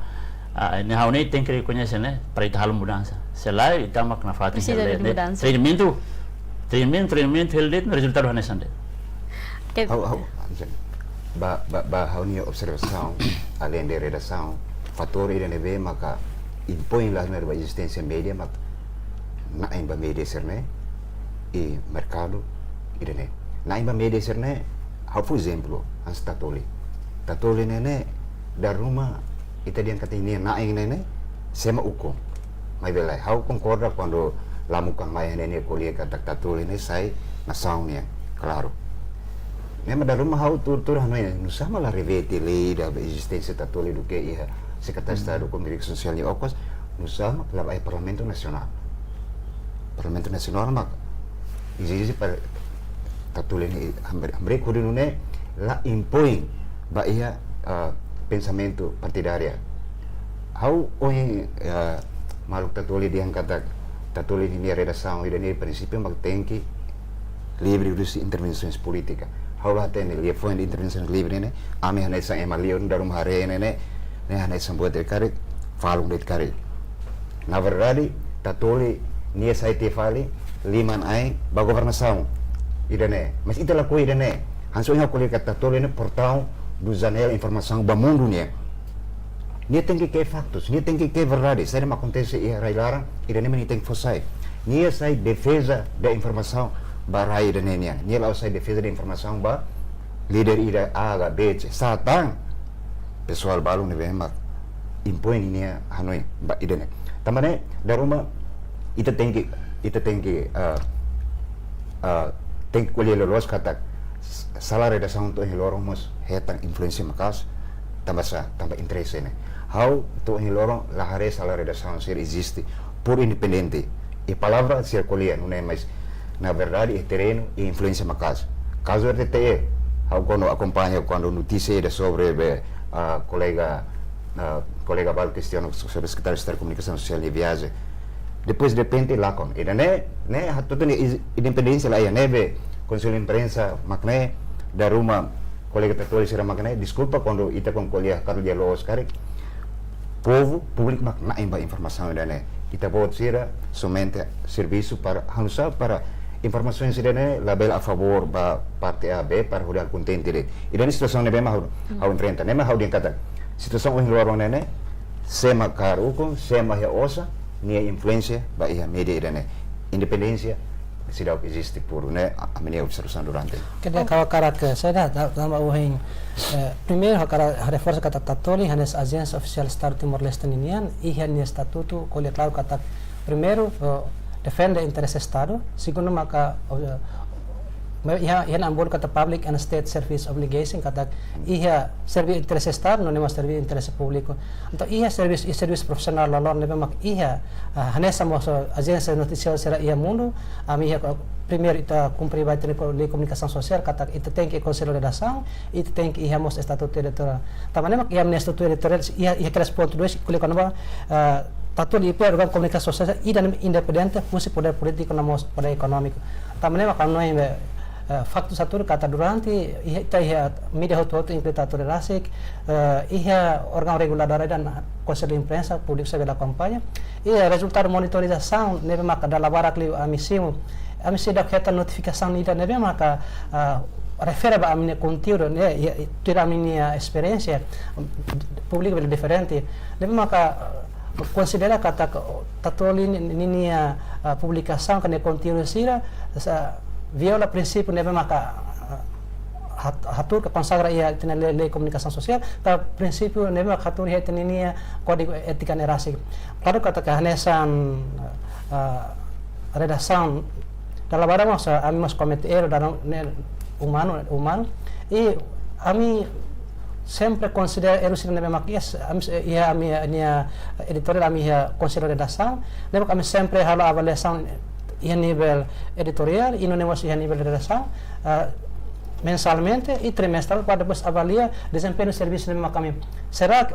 ah, ne'e ha'u hanoin tenke rekoñese ne'e, para ita halo mudansa. Se lae, ita mak nafatin Presiza hela de ne'e. mudansa. Treinamentu, treinamentu, treinamentu, hela de'it, rezultadu hanesan de'it. Ke- Ha'u, ha'u, anjing. Ba, ba, ba, ha'u-nia observasaun, aleinde redasaun, fatór ida ne'ebé maka impoin la ba ezisténsia média mak na'in ba média sira-ne'e, i merkadu ida-ne'e. Na'in ba média sira-ne'e, ha'u fó ezemplu, hanesan Tatoli. Tatoli ne'e ne'e, dala ruma, ita dehan katak nia na'in ne'e ne'e, sé mak ukun. Maibé lae, ha'u konkorda kuandu Lamukan mai ne'e nia ko'alia katak Tatoli ne'e sai nasaun nian, klaru. Ne'e mak dala ruma ha'u tuur-tuur hanoin, nusá mak la revete lei ida ba ezisténsia Tatoli duké iha Sekretáriu Estadu Komunikasaun Sosiál nia okos, nusá mak la ba iha Parlamentu Nasionál. Parlamentu Nasionál mak ezije para Tatoli ne'e hamriik, hamriik hodi nune'e la impoin ba iha, ah, pensamentu partidária. Ha'u ohin, ah, maluk Tatoli dehan katak Tatoli nia redasaun ida-ne'e prinsípiu mak tenke livre husi intervensoens polítika. Ha'u la hatene liafuan de intervensoens livre ne'e, ami hanesan ema li'ur dala ruma haree ne'e ne'e, ne'e hanesan buat de'it karik, falun de'it karik. Na verdade, Tatoli nia sai tiha fali liman-ain ba governasaun ida-ne'e. Mas ita lakohi ida-ne'e. Hanesan ohin ha'u ko'alia katak Tatoli ne'e portaun do janela informasaun ba mundu nian. Nia tenke ke'e faktus, nia tenke ke'e verdade. Saida mak akontese iha rai-laran, ida-ne'e mak nia tenke fó sai. Nia sai defeza da informasaun ba rai ida-ne'e nian. Nia la'ós sai defeza da informasaun ba líder ida A ka B C. Sá tan pesoál balu ne'ebé mak impoin nia hanoin ba ida-ne'e. Tanba ne'e, dala ruma ita tenke, ita tenke, ah, ah, tenke ko'alia loloos katak s-, sala redasaun to'o ohin loron mós hetan influénsia maka'as, tanba sá, tanba interese ne'e. Ha'u to'o ohin loron la haree sala redasaun sira eziste por independente. I palavra sira ko'alia nune'e, mas na verdade iha terrenu iha influénsia maka'as. Kazu R T T E, ha'u kuandu akompaña, kuandu notísia ida sobre be, ah, kolega, ah, kolega balu kestiona sobre Sekretáriu Estadu Komunikasaun Sosiál nia viajen. Depois derrepente lakon. Ida-ne'e, ne'e hatutu nia iz-, independénsia la iha ne'ebé Konsellu Imprensa mak ne'e, dala ruma kolega Tatoli sira mak ne'e, deskulpa kuandu ita kuandu ko'alia karik di'ak loos karik. Povu, públiku mak na'in ba informasaun ida-ne'e. Ita-boot sira somente servisu para, hanesan para informasaun ida-ne'e labele a favór ba parte A, B, para hodi kontente de'it. Ida-ne'e situasaun ne'ebé mak ha'u, Hmm. ha'u enfrenta. Ne'e mak ha'u dehan katak situasaun ohin loron ne'e ne'e, sé mak kaer ukun, sé mak iha osan, nia influénsia ba iha média ida-ne'e. Independénsia seidauk eziste puru ne'e, a-, ami-nia observasaun durante. Oke, di'ak, ha'u hakarak, eh, saida, ta-, tanba ohin, eh, primeiru ha'u hakarak reforsa katak TATOLI hanesan Ajénsia Ofisiál Estadu Timor-Leste ninian, iha nia estatutu ko'alia klaru katak primeiru, eh, defende interese Estadu, segundu maka, eh, me-, iha, iha ne'ebá bolu katak public and state service obligation, katak iha serve interese Estadu, no ne'e mós serve interese públiku. Entaun iha servisu, iha servisu profisionál loroloron ne'ebé mak iha, ah, hanesan mós ajénsia notísia sira iha mundu, ami iha ko-, primeiru ita kumpre ba ita-nia ko-, lei komunikasaun sosiál, katak ita tenke konsellu redasaun, ita tenke iha mós estatutu editoriál. Tanba ne'e mak iha ami-nia estatutu editoriál, iha, iha kedas pontu dois, ko'alia kona-ba, ah, TATOLI I P órgaun komunikasaun sosiál ida ne'ebé independente husi podér polítiku no mós podér ekonómiku. Tanba ne'e mak ha'u hanoin be, eh, faktu satu katak durante iha, ita iha média hotu-hotu, inklui TATOLI rasik, eh, iha órgaun reguladór ida, Konsellu Imprensa, públiku sei bele akompaña. I rezultadu monitorizasaun ne'ebé maka dala barak liu ami simu, ami seidauk hetan notifikasaun ida ne'ebé maka, ah, refere ba ami-nia konteúdu ne'e, iha, iha tuir ami-nia esperiénsia, públiku bele diferente. Ne'ebé maka, ah, konsidera katak TATOLI ni-, ni-, ninia, ah, publikasaun ka nia konteúdu sira, sa-, viola prinsípiu ne'ebé maka, ah, hat-, hatuur ka konsagra iha ita-nia lei, lei komunikasaun sosiál, ka prinsípiu ne'ebé maka hatuur iha ita-nia kódigu étika ne'e rasik. Klaru katak hanesan, ah, redasaun, dala barak mós, ah, ami mós komete erru, dala ne'e umanu, umanu. I ami sempre konsidera erru sira ne'ebé mak iha, ami, iha ami-nia editoriál, ami iha konsellu redasaun, ne'ebé mak ami sempre halo avaliasaun iha nivel editoriál, i nune'e mós iha nivel redasaun, ah, mensalmente i trimestrál para depois avalia dezempeñu servisu ne'ebé mak ami. Será que,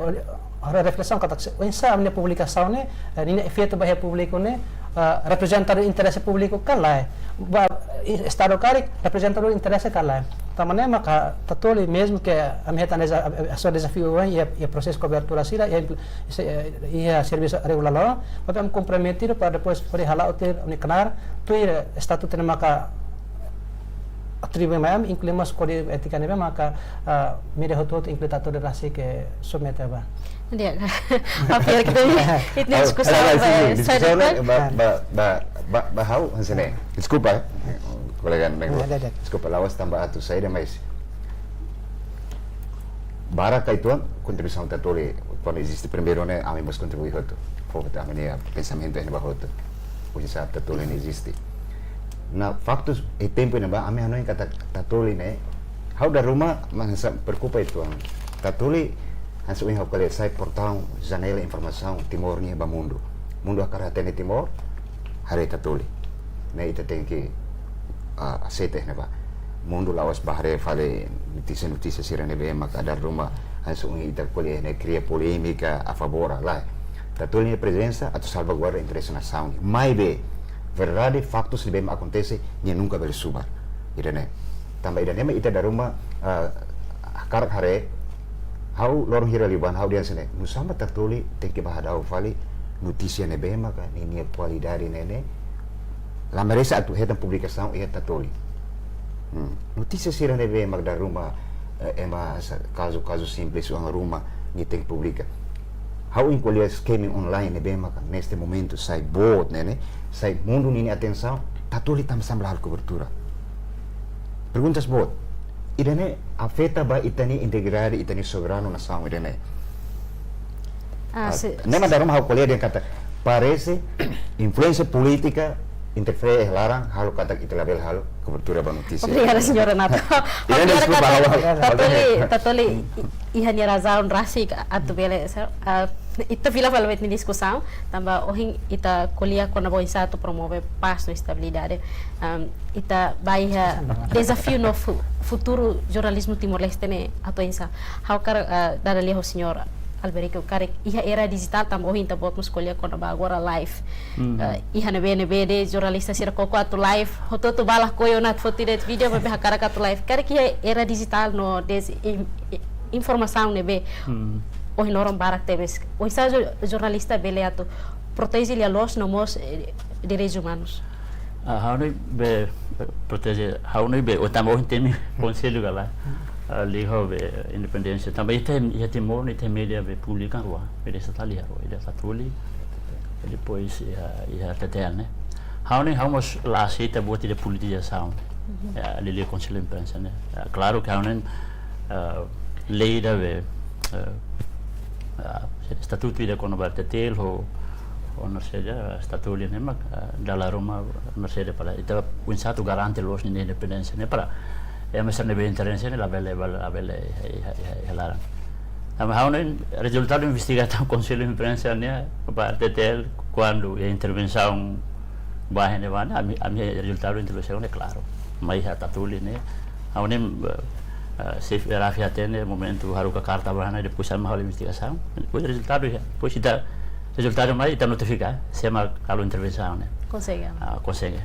ora reflesaun katak se, oinsá ami-nia publikasaun ne'e, eh, ninia efeitu ba iha públiku ne'e, ah, reprezenta interese públiku ka lae. Ba, i, Estadu karik reprezenta interese ka lae. Tanba ne'e maka TATOLI, mezmu ke ami hetan deza-, eh, eh, so dezafiu oioin iha, iha prosesu kobertura sira, iha impl-, se-, eh, iha servisu reguladór, maibé ami komprometidu para depois hodi hala'o tuir ami knaar, tuir estatutu ne'e maka atribui mai ami, inklui mós kódigu étika ne'ebé maka, ah, média hotu-hotu, inklui TATOLI rasik, submete ba. Di'ak, ha'u fiar katak ita-nia diskusaun ba, diskusaun ba, ba, ba, ba, ba ha'u hanesan ne'e. Deskulpa, eh, kolega ne'e. Deskulpa, la'ós tanba atu saida, mais barak uitoan kontribuisaun TATOLI, kuandu eziste primeiru ne'e, ami mós kontribui hotu. Fó hotu ami-nia pensamentu iha ne'ebá hotu. Oinsá TATOLI ne'e eziste. Iha faktus, iha tempu ne'ebá, ami hanoin katak TATOLI ne'e, ha'u dala ruma, mas preokupa uitoan. TATOLI, hanesan ohin ha'u ko'alia, sai portaun, janela informasaun Timor nian ba mundu. Mundu hakarak hatene Timor, haree TATOLI. Ne'e ita tenke, ah, aseita iha ne'ebá. Mundu la'ós bá haree fali notísia-notísia sira ne'ebé maka dala ruma hanesan ohin ita ko'alia ne'e kria polémika a favór, lae. TATOLI nia prezensa atu salvaguarda interese nasaun. Maibé, verdade, faktus ne'ebé mak akontese, nia nunka bele subar. Ida-ne'e. Tanba ida-ne'e mak ita dala ruma, ah, hakarak haree, ha'u loron hira liubá ha'u dehan hanesan ne'e, nusá mak TATOLI tenke bá hadau fali notísia ne'ebé maka ninia kualidade ne'e ne'e la merese atu hetan publikasaun iha TATOLI. Hmm. Notísia sira ne'ebé mak dala ruma, eh, ema sa-, kazu, kazu simples oan ruma, nia tenke publika. Ha'u inklui scamming online ne'ebé maka neste momentu sai boot ne'e ne'e, sai mundu ninia atensaun, TATOLI tanba sá mak la halo kobertura. Perguntas boot. Ida-ne'e afeta ba ita-nia integridade, ita-nia soberanu nasaun ida-ne'e. Ah, ah, se-, ne'e mak dala ruma ha'u ko'alia dehan katak, parese influénsia polítika interfere iha laran, halo katak ita labele halo kobertura ba notísia. Obrigada, señór Renato. Ida-ne'e, obrigada, deskulpa, katak ha'u, ha'u, TATOLI, ha'u, TATOLI i-, iha nia razaun rasik atu bele, se-, ah, ita fila fali ba ita-nia diskusaun, tanba ohin ita ko'alia kona-ba oinsá atu promove pás no estabilidade. Am, ita bá iha dezafiu no fu-, futuru jornalizmu Timor-Leste ne'e atu oinsá. Ha'u hakarak, ah, dada lia ho señór Alberico karik iha era dijitál tanba ohin ita-boot mós ko'alia kona-ba agora live. Hmm. Ah, iha ne'ebé-ne'ebé de'it jornalista sira koko atu live, hotu-hotu bá lakohi ona atu foti de'it vídeo, maibé hakarak atu live. Karik iha era dijitál no des-, in-, in-, informasaun ne'ebé. Hmm. Ohin loron barak tebes. Oinsá jo-, jornalista bele atu proteje lia-loos no mós, eh, direitus umanus. Ah, ha'u hanoin be, eh, proteje, ha'u hanoin be, o tanba ohin temi konsellu ka lae. Ah, liga ho be independénsia. Tanba ita, iha Timor ne'e ita média be públiku rua, média estatál iha rua, ida TATOLI, Depois iha, iha R T T L ne'e. Ha'u ne'e, ha'u mós la aseita buat ida politizasaun. Mhm. Ya, liuliu Konsellu Imprensa ne'e. Ya, klaru ke ha'u ne'e, eh, lei ida be, eh, ah, estatutu ida kona-ba R T T L ho, ho Mercedes, estatutu ne'e mak, eh, dala ruma Mercedes para ita oinsá atu garante loos ninia independénsia ne'e para ema sira ne'ebé interese ne'e labele, labele, labele iha, iha, iha, iha laran. Tanba ha'u ne'e rezultadu investigasaun Konsellu Imprensa ne'e ba R T T L kuandu iha intervensaun ba iha ne'ebá ne'e, ami, ami rezultadu intervensaun ne'e klaru. Mai iha tatuli ne'e, ha'u ne'e, eh, eh, xefe Rafi hatene momentu haruka karta ba ne'e, depois ami halo investigasaun, depois rezultadu iha, depois ita, rezultadu mai ita notifika, sé mak halo intervensaun ne'e. Konsege. Ah, konsege.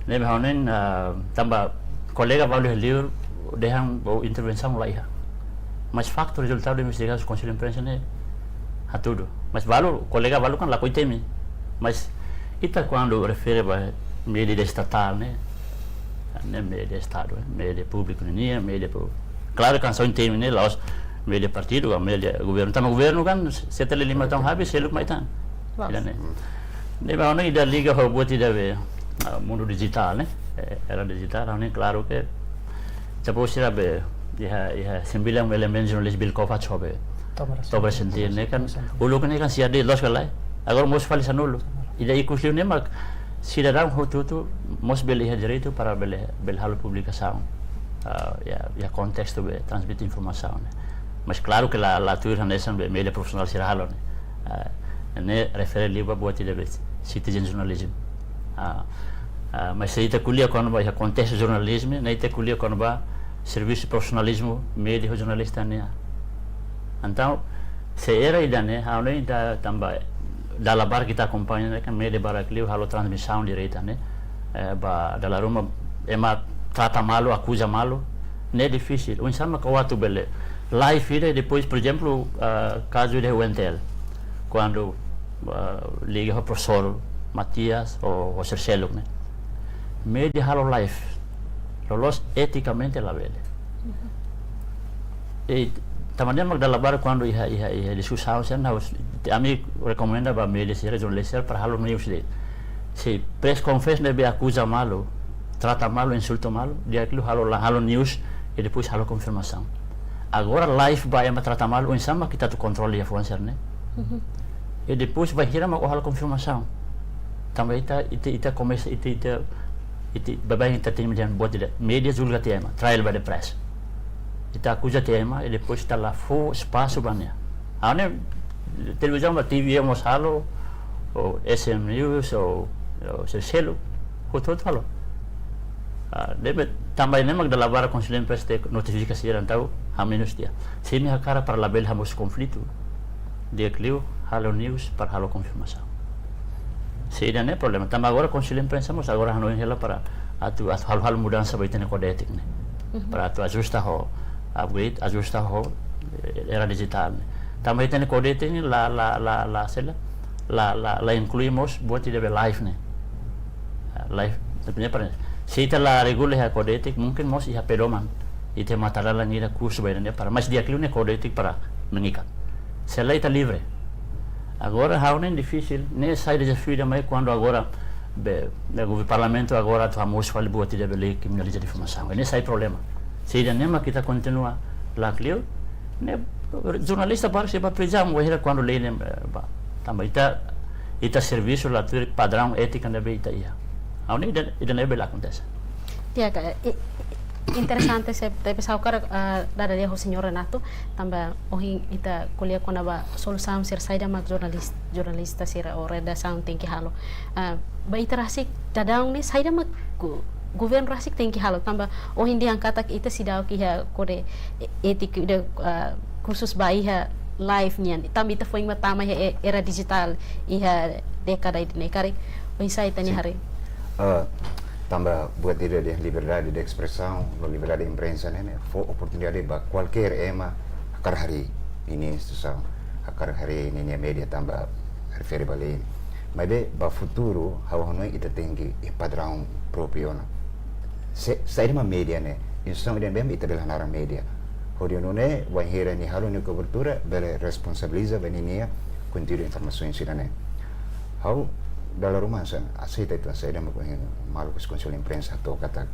Ne'ebé ha'u ne'e, ah, tanba kolega balu iha liur dehan ba intervensaun la iha. Mas faktu rezultadu investigasaun Konsellu Imprensa ne'e hatudu. Mas balu, kolega balu kan lakohi temi. Mas ita kuandu refere ba média estatál ne'e, ne'e média Estadu, eh, média públiku nian, média públiku. Klaru kan só temi ne'e la'ós média partidu, ka média governu. Tanba governu kan setelah lima tahun habis, seluk mai tan. Loos. Ida ne'e. Hmm. Ne'ebé ha'u ne'e ida liga ho buat ida be, ah, mundu dijitál ne'e. Eh, era dijitál, ha'u ne'e klaru ke ita-boot sira be, iha, iha sembilan elementu jornalista bilkova chobe. Toba Resentir. Toba Resentir ne'e kan, Resentir. Uluk ne'e kan C R D loos ka lae. Agora mós fali sanulu. Ida ikus liu ne'e mak sidadaun hotu-hotu mós bele iha direitu para bele, bele halo publikasaun. Ah, iha, iha kontestu be transmite informasaun ne'e. Mas klaru ke la, la tuir hanesan be média profisionál sira halo ne'e. Ah, ne'e refere liu ba buat ida be citizen journalism. Ah, ah, mas se ita ko'alia kona-ba iha kontestu jornalizmu, ne'e ita ko'alia kona-ba servisu profisionalizmu média ho jornalista nian. Entaun, se era ida-ne'e, ha'u ne'e ita tanba dala barak ita akompaña ne'e kan média barak liu halo transmisaun direta ne'e, eh, ba dala ruma ema trata malu, akuza malu, ne'e difisil. Oinsá mak ó atu bele live ida, depois, por ezemplu, ah, kazu de U N T L, kuandu, ah, liga ho profesór Matias ou, ou sira seluk ne'e. Média halo live. Loloos etikamente labele. I tanba ne'e mak dala barak kuandu iha, iha, iha diskusaun sira ne'e, ami rekomenda ba média sira, jornalista sira para halo news de'it. Se press conference ne'ebé akuza malu, trata malu, insulta malu, di'ak liu halo la, halo news i depois halo konfirmasaun. Agora live ba ema trata malu, oinsá mak ita atu kontrola liafuan sira-ne'e. Mhm. I depois bainhira mak ó halo konfirmasaun. Tanba ita, ita, ita komesa, ita, ita, ita, baibain ita temi dehan buat ida, média julga tiha ema, trial by the press. Ita akuza tiha ema, i depois ita la fó espasu ba nia. Ha'u ne'e, televizaun ba T V mós halo, ou S M News, ou, ou sira seluk, hotu-hotu halo. Ah, ne'ebé tanba ne'e mak dala barak Konsellu Imprensa notifika sira entaun hamenus tiha. Se imi hakarak para labele hamosu konflitu, di'ak liu halo news para halo konfirmasaun. Se ida-ne'e problema. Tanba agora Konsellu Imprensa mós agora hanoin hela para atu, atu halo, halo mudansa ba ita-nia kódigu étiku ne'e. Mhm. Para atu ajusta ho upgrade, ajusta ho, eh, era dijitál ne'e. Tanba ita-nia kódigu étiku ne'e la, la, la, la, sei la, la, la, la inklui mós buat ida be live ne'e. Ah, live, tapi ne'e para, se ita la regula iha kódigu étiku, mungkin mós iha pedoman. Ita matadolan ida kursu ba ida-ne'e para, mas di'ak liu ne'e kódigu étiku para mengikat. Se lae ita livre. Agora ha'u ne'e difisil, ne'e sai dezafiu ida mai kuandu agora be, be governu, parlamentu agora atu hamosu fali buat ida be lei kriminaliza difamasão. Ne'e sai problema. Se ida-ne'e mak ita kontinua lakleur, ne'e jornalista barak sei ba prizaun, wainhira kuandu lei ne'e, eh, ba. Tanba ita, ita servisu la tuir padraun étika ne'ebé ita iha. Ha'u ne'e ida, ida-ne'e bele akontese. Ya, ka, i, interesante, se, tapi ha'u hakarak, ah, dada lia ho señór Renato, tanba ohin ita ko'alia kona-ba solusaun sira saida mak jornalis-, jornalista sira ou redasaun tenke halo. Ah, ba ita rasik, daudaun ne'e saida mak go-, governu rasik tenke halo, tanba ohin dehan katak ita seidauk iha kódigu é-, étiku ida, ah, kursus ba iha live nian. Tanba ita foin mak tama iha e-, era dijitál, iha dékada ida-ne'e karik. Oinsá ita-nia haree? Ah, tanba buat ida dehan liberdade de expressão, no liberdade de imprensa ne'e, ne'e fó oportunidade ba kualkér ema hakarak harii ninia instituisaun, hakarak harii ninia média tanba refere ba lei. Maibé ba futuru, ha'u hanoin ita tenke iha padraun própriu ona. Se, saida mak média ne'e, instituisaun ida ne'ebé ita bele hanaran média. Hodi nune'e, wainhira nia halo nia kobertura, bele responsabiliza ba ninia konteúdu informasaun sira-ne'e. Ha'u dala ruma hanesan aseita ita saida mak maluk husi Konsellu Imprensa hato'o katak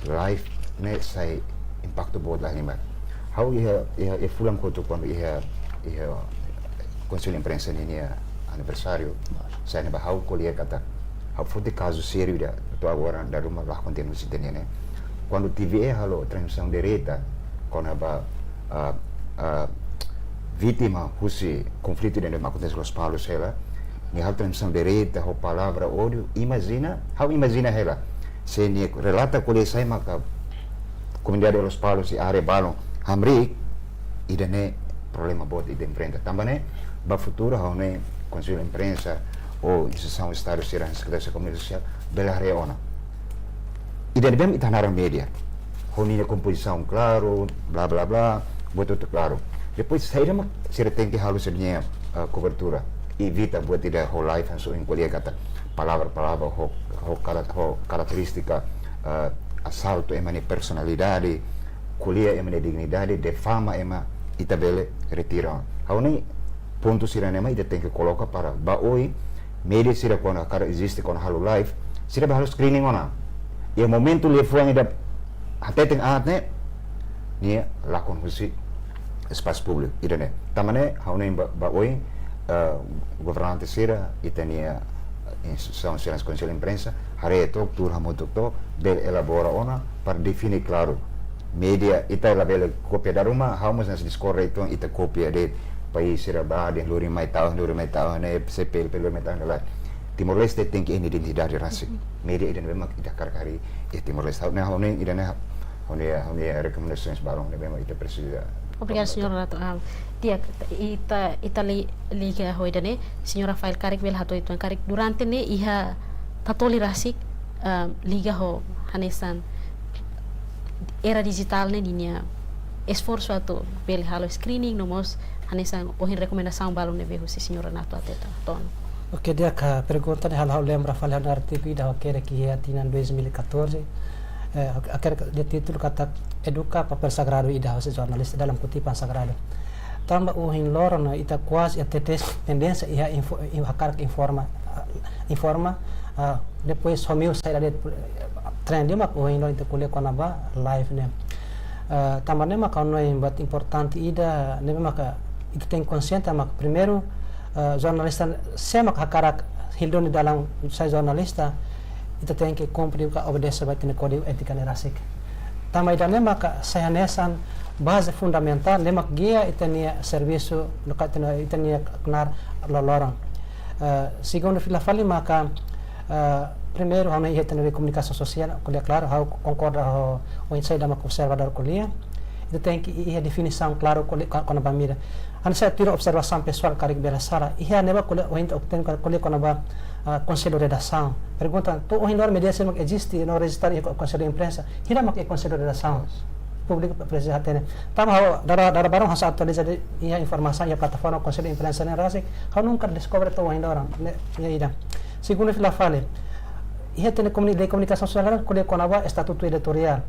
live ne'e sai impaktu boot la halimar. Ha'u iha, iha, iha fulan kotuk kuandu iha, iha Konsellu Imprensa ninia aniversáriu, sai ne'ebá ha'u ko'alia katak ha'u foti kazu sériu ida to'o agora dala ruma la kontinua husi ita-nia ne'e. Kuandu T V E halo transmisaun direta kona-ba, ah, ah, vítima husi konflitu ida ne'ebé mak akontese Lospalos hela, nia halo transmisaun direta ho palavra ódiu. Imajina, ha'u imajina hela, se nia relata ko'alia sai maka komunidade Lospalos iha área balun hamriik, ida-ne'e problema boot ita enfrenta. Tanba ne'e, ba futuru ha'u hanoin Konsellu Imprensa ou instituisaun Estadu sira, Sekretáriu Komunikasaun Sosiál, bele haree ona. Ida-ne'ebé mak ita hanaran média, ho ninia kompozisaun klaru, bla, bla, bla, buat hotu klaru. Depois, saida mak sira tenke halo sira-nia, eh, kobertura. Evita buat ida ho live hanesan ohin ko'alia katak palavra-palavra ho, ho kara-, ho karakterístika, eh, asaltu ema nia personalidade, ko'alia ema nia dignidade, difama ema, ita bele retira. Ha'u hanoin pontu sira-ne'e mak ita tenke koloka para ba oin média sira kuandu hakarak eziste, kuandu halo live, sira bá halo screening ona. Iha momentu liafuan ida hateten aat ne'e, nia lakon husi espasu públiku ida-ne'e. Tanba ne'e, ha'u hanoin ba, ba oin, eh, governante sira, ita-nia instituisaun sira, Konsellu Imprensa, haree took, tuur hamutuk took, bele elabora ona, para define klaru. Média, ita labele kopia dala ruma, ha'u mós hanesan diskorda uitoan, ita kopia de'it país sira bá dehan lori mai ta'uk, lori mai ta'uk, ne'e C P L P lori mai ta'uk, lae. Timor-Leste tenke iha identidade rasik. Média ida-ne'ebé mak ita hakarak harii iha Timor-Leste. Ha'u hanoin, ha'u hanoin ida-ne'e, ha'u hanoin, ha'u hanoin rekomendasaun balun ne'ebé mak ita presiza. Obrigada, señór Renato. Ah, di'ak, ita, ita li-, liga ho ida-ne'e, señór Rafael karik bele hato'o uitoan karik durante ne'e iha tatoli rasik, ah, liga ho hanesan era dijitál ne'e ninia esforsu atu bele halo screening no mós hanesan ohin rekomendasaun balun ne'ebé husi señór Renato hateten ona. Oke, di'ak, pergunta ne'e halo ha'u lembra fali ha'u-nia artigu ida ha'u hakerek iha tinan dois mil e catorze, eh, ha'u hakerek ho títulu katak Eduka papél sagradu ida hosi jornalista, dalam kutipan sagradu. Tanba ohin loron ita kuaze iha tendénsia, tendénsia iha info-, iha hakarak informa, ah, informa, ah, depois ho meiu saida de'it, tren ida mak ohin loron ita ko'alia kona-ba live ne'e. Ah, tanba ne'e mak ha'u hanoin buat importante ida ne'ebé maka ita tenke konsiente mak primeiru, ah, jornalista sé mak hakarak hili duni dalan sai jornalista, ita tenke kumpre ka obedese ba ita-nia kódigu étika ne'e rasik. Tanba ida-ne'e maka sai hanesan baze fundamentál ne'ebé mak gia ita-nia servisu, no ka ita-nia, ita-nia knaar loroloron. Eh, segundu fila fali maka, eh, primeiru, ha'u hanoin iha ita-nia komunikasaun sosiál, ko'alia klaru, ha'u konkorda ho, ho oinsá ida mak observadór ko'alia. Ita tenke iha definisaun klaru ko'alia, ko-, kona-ba mídia. Hanesan tuir observasaun pesoál karik bele sala. Iha ne'ebá ko'alia, ohin ita tenke ko'alia kona-ba, ah, konsellu redasaun. Pergunta, to'o ohin loron média sira mak eziste no rejista iha ko-, konsellu imprensa. Hira mak iha konsellu redasaun. Públiku presiza hatene. Tanba ha'u dala, dala barak ha'u atualiza de'it iha informasaun iha plataforma konsellu imprensa ne'e rasik. Ha'u nunka deskobre to'o ohin loron. Ne'e, ne'e ida. Segundu fila fali. Iha ita-nia komuni-, lei komunikasaun sosiál ko'alia kona-ba estatutu editoriál.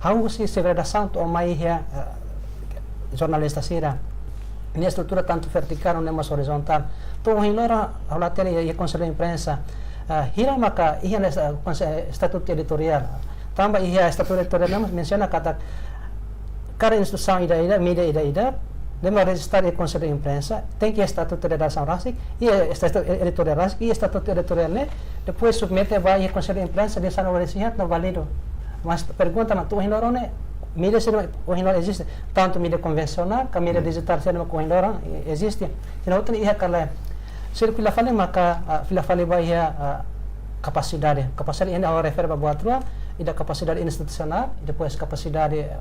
Hahú husi xefe redasaun to'o mai iha, eh, jornalista sira. Nia estrutura tantu vertikál no mós orizontál. To'o ohin loron ha'u la hatene iha, iha konsellu imprensa. Eh, hira maka iha ne'e, eh, konse-, estatutu editoriál. Tanba iha estatutu editoriál ne'e mós mensiona katak kada instituisaun ida-ida, mídia ida-ida, ne'ebé rejista iha konsellu imprensa, tenke iha estatutu redasaun rasik, iha estatutu editoriál rasik, iha estatutu editoriál ne'e, depois submete ba iha konsellu imprensa, dehan sá-na'in-rua-resin-haat no válidu. Mas pergunta mak to'o ohin loron ne'e, mídia sira ohin loron eziste, tantu mídia konvensionál, ka mídia dijitál sira mak ohin loron, eh, eziste. Sira hotu ne'e iha ka lae. Segundu fila fali maka, ah, fila fali ba iha, ah, kapasidade. Kapasidade ne'e ha'u refere ba buat rua, ida kapasidade institusionál, i depois kapasidade, eh,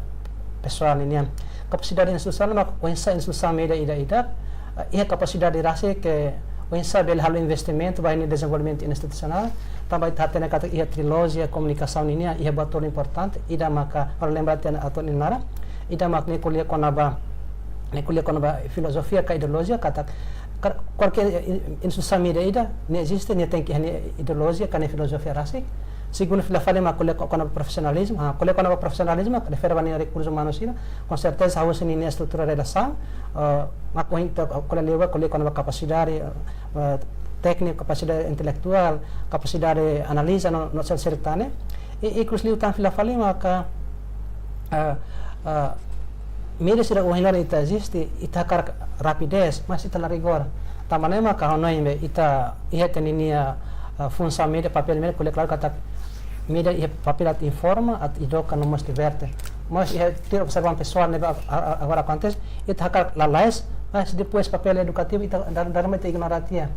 pesoál ninian. Kapasidade institusionál mak oinsá instituisaun mídia ida-ida, eh, iha kapasidade rasik ke oinsá bele halo investimentu ba iha nia dezenvolvimentu institusionál, tanba ita hatene katak iha trilojia komunikasaun ninian, iha buat tolu importante, ida maka, ha'u lembra tiha ona atu ninara, ida mak ne'e ko'alia kona-ba, ne'e ko'alia kona-ba filozofia ka ideolojia, katak kar-, kualkér in-, instituisaun mídia ida, ne'e eziste, ne'e tenke iha nia ideolojia ka nia filozofia rasik. Segundu fila fali mak ko'alia ko-, kona-ba profisionalizmu, ah, ko'alia kona-ba profisionalizmu, refere ba nia rekursu umanu sira, com certeza hahú husi ninia estrutura redasaun, eh, mak ohin ita ko'alia liu ba, ko'alia kona-ba kapasidade, eh, tékniku, kapasidade intelektuál, kapasidade analiza no, no sel sertane. I, ikus liu tan fila fali maka, eh, eh, média sira ohin loron ita eziste, ita hakarak rapidez, mas ita la rigor. Tanba ne'e maka ha'u hanoin be ita iha ita-nia, eh, funsaun média, papél média, ko'alia klaru katak média iha papél atu informa, atu eduka no mós liberte. Mas iha tuir observasaun pesoál ne'ebé a-, a-, agora akontese, ita hakarak lalais, mas depois papél edukativu ita dar-, dar mai ita ignora tiha.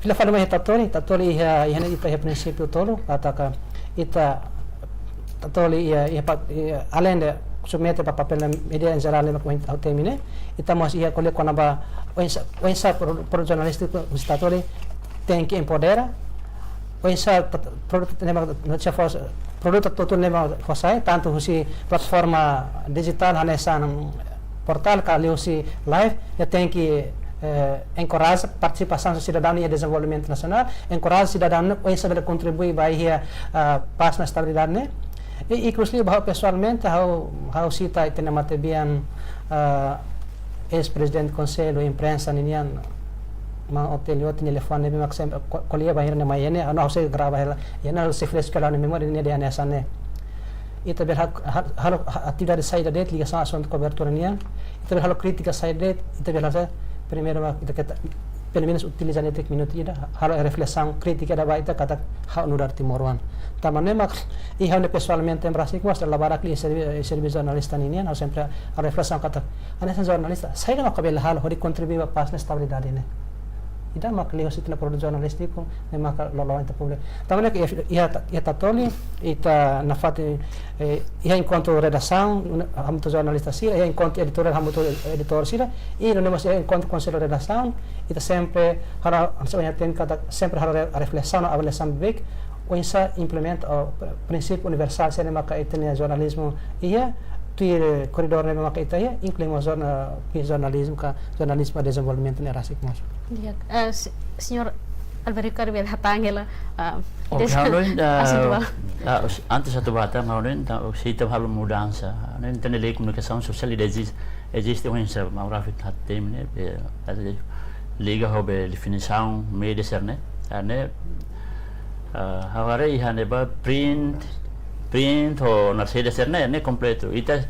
Fila fali mai iha Tatoli, Tatoli iha, iha ne'e ita iha prinsípiu tolu, katak ita Tatoli iha, iha pa-, iha, além de submete ba papél média em geral ne'ebé ohin ha'u temi ne'e, ita mós iha ko'alia kona-ba oinsá, oinsá produ-, produtu jornalístiku husi Tatoli tenke empodera, oinsá ta-, produtu ne'ebé notísia fo-, produtu hotu-hotu ne'ebé fó sai, tantu husi plataforma dijitál hanesan portál ka liuhusi live, ita tenke, eh, enkoraja partisipasaun sidadaun iha dezenvolvimentu nasionál, enkoraja sidadaun ne'e oinsá bele kontribui ba iha, ah, pás no estabilidade ne'e. I, inkluzive, ha'u pesoalmente, ha'u, ha'u sita ita-nia matebian, ah, eis-prezidente Konsellu Imprensa ninian, maun Otélio, nia telefone ne'ebé mak sempre ko-, ko'alia ba hira ne'e mai iha ne'e, anu ha'u sei grava hela, iha ne'e ha'u sei fresku hela ha'u-nia memória ne'e dehan hanesan ne'e. Ita bele ha-, ha-, halo ha-, atividade saida de'it, ligasaun asuntu kobertura nian, ita bele halo krítika saida de'it, ita bele halo, primeiru mak ita keta, pelumenus utiliza netik minutu ida, halo reflesaun krítika ida ba ita katak ha'u nu'udar timoroan. Tanba ne'e mak, i ha'u-nia pesoalmente em Brasil, mas la barak liu iha servi-, iha servisu jornalista ninian, ha'u sempre halo reflesaun katak, hanesan jornalista, saida mak bele halo, hodi kontribui ba pás no estabilidade ne'e. Ida mak liuhusi ita-nia produtu jornalístiku, ne'e maka loloos ita públiku. Tanba ne'e iha, iha, iha Tatoli, ita nafatin, eh, iha enkontru redasaun, hamutuk jornalista sira, iha enkontru editoriál, hamutuk editór sira, i nune'e mós iha enkontru konsellu redasaun, ita sempre halo, hanesan ohin hateten katak sempre halo re-, reflesaun, avaliasaun beibeik, oinsá implementa, o, pr-, prinsípiu universál sira ne'e maka ita-nia jornalizmu iha, tuir koridór ne'ebé maka ita iha, inklui mós jorna-, jornalizmu ka, jornalizmu ba dezenvolvimentu ne'e rasik mós. Di'ak, eh, se-, señór Alberto Ricardo bele hatán hela, ah, oke, des-, ha'u hanoin, ah, asuntu ba. Ah, us-, antes atu ba hatán, ha'u hanoin, ta-, se ita halo mudansa, ha'u hanoin, ita-nia lei komunikasaun sosiál ida ezis-, eziste oinsá, maun Rafik hateten ne'e, be, atu liga ho be definisaun média sira-ne'e, ah, ne'e, ah, ha'u haree iha ne'ebá print, print ho naran saida sira-ne'e, ne'e kompletu. Ita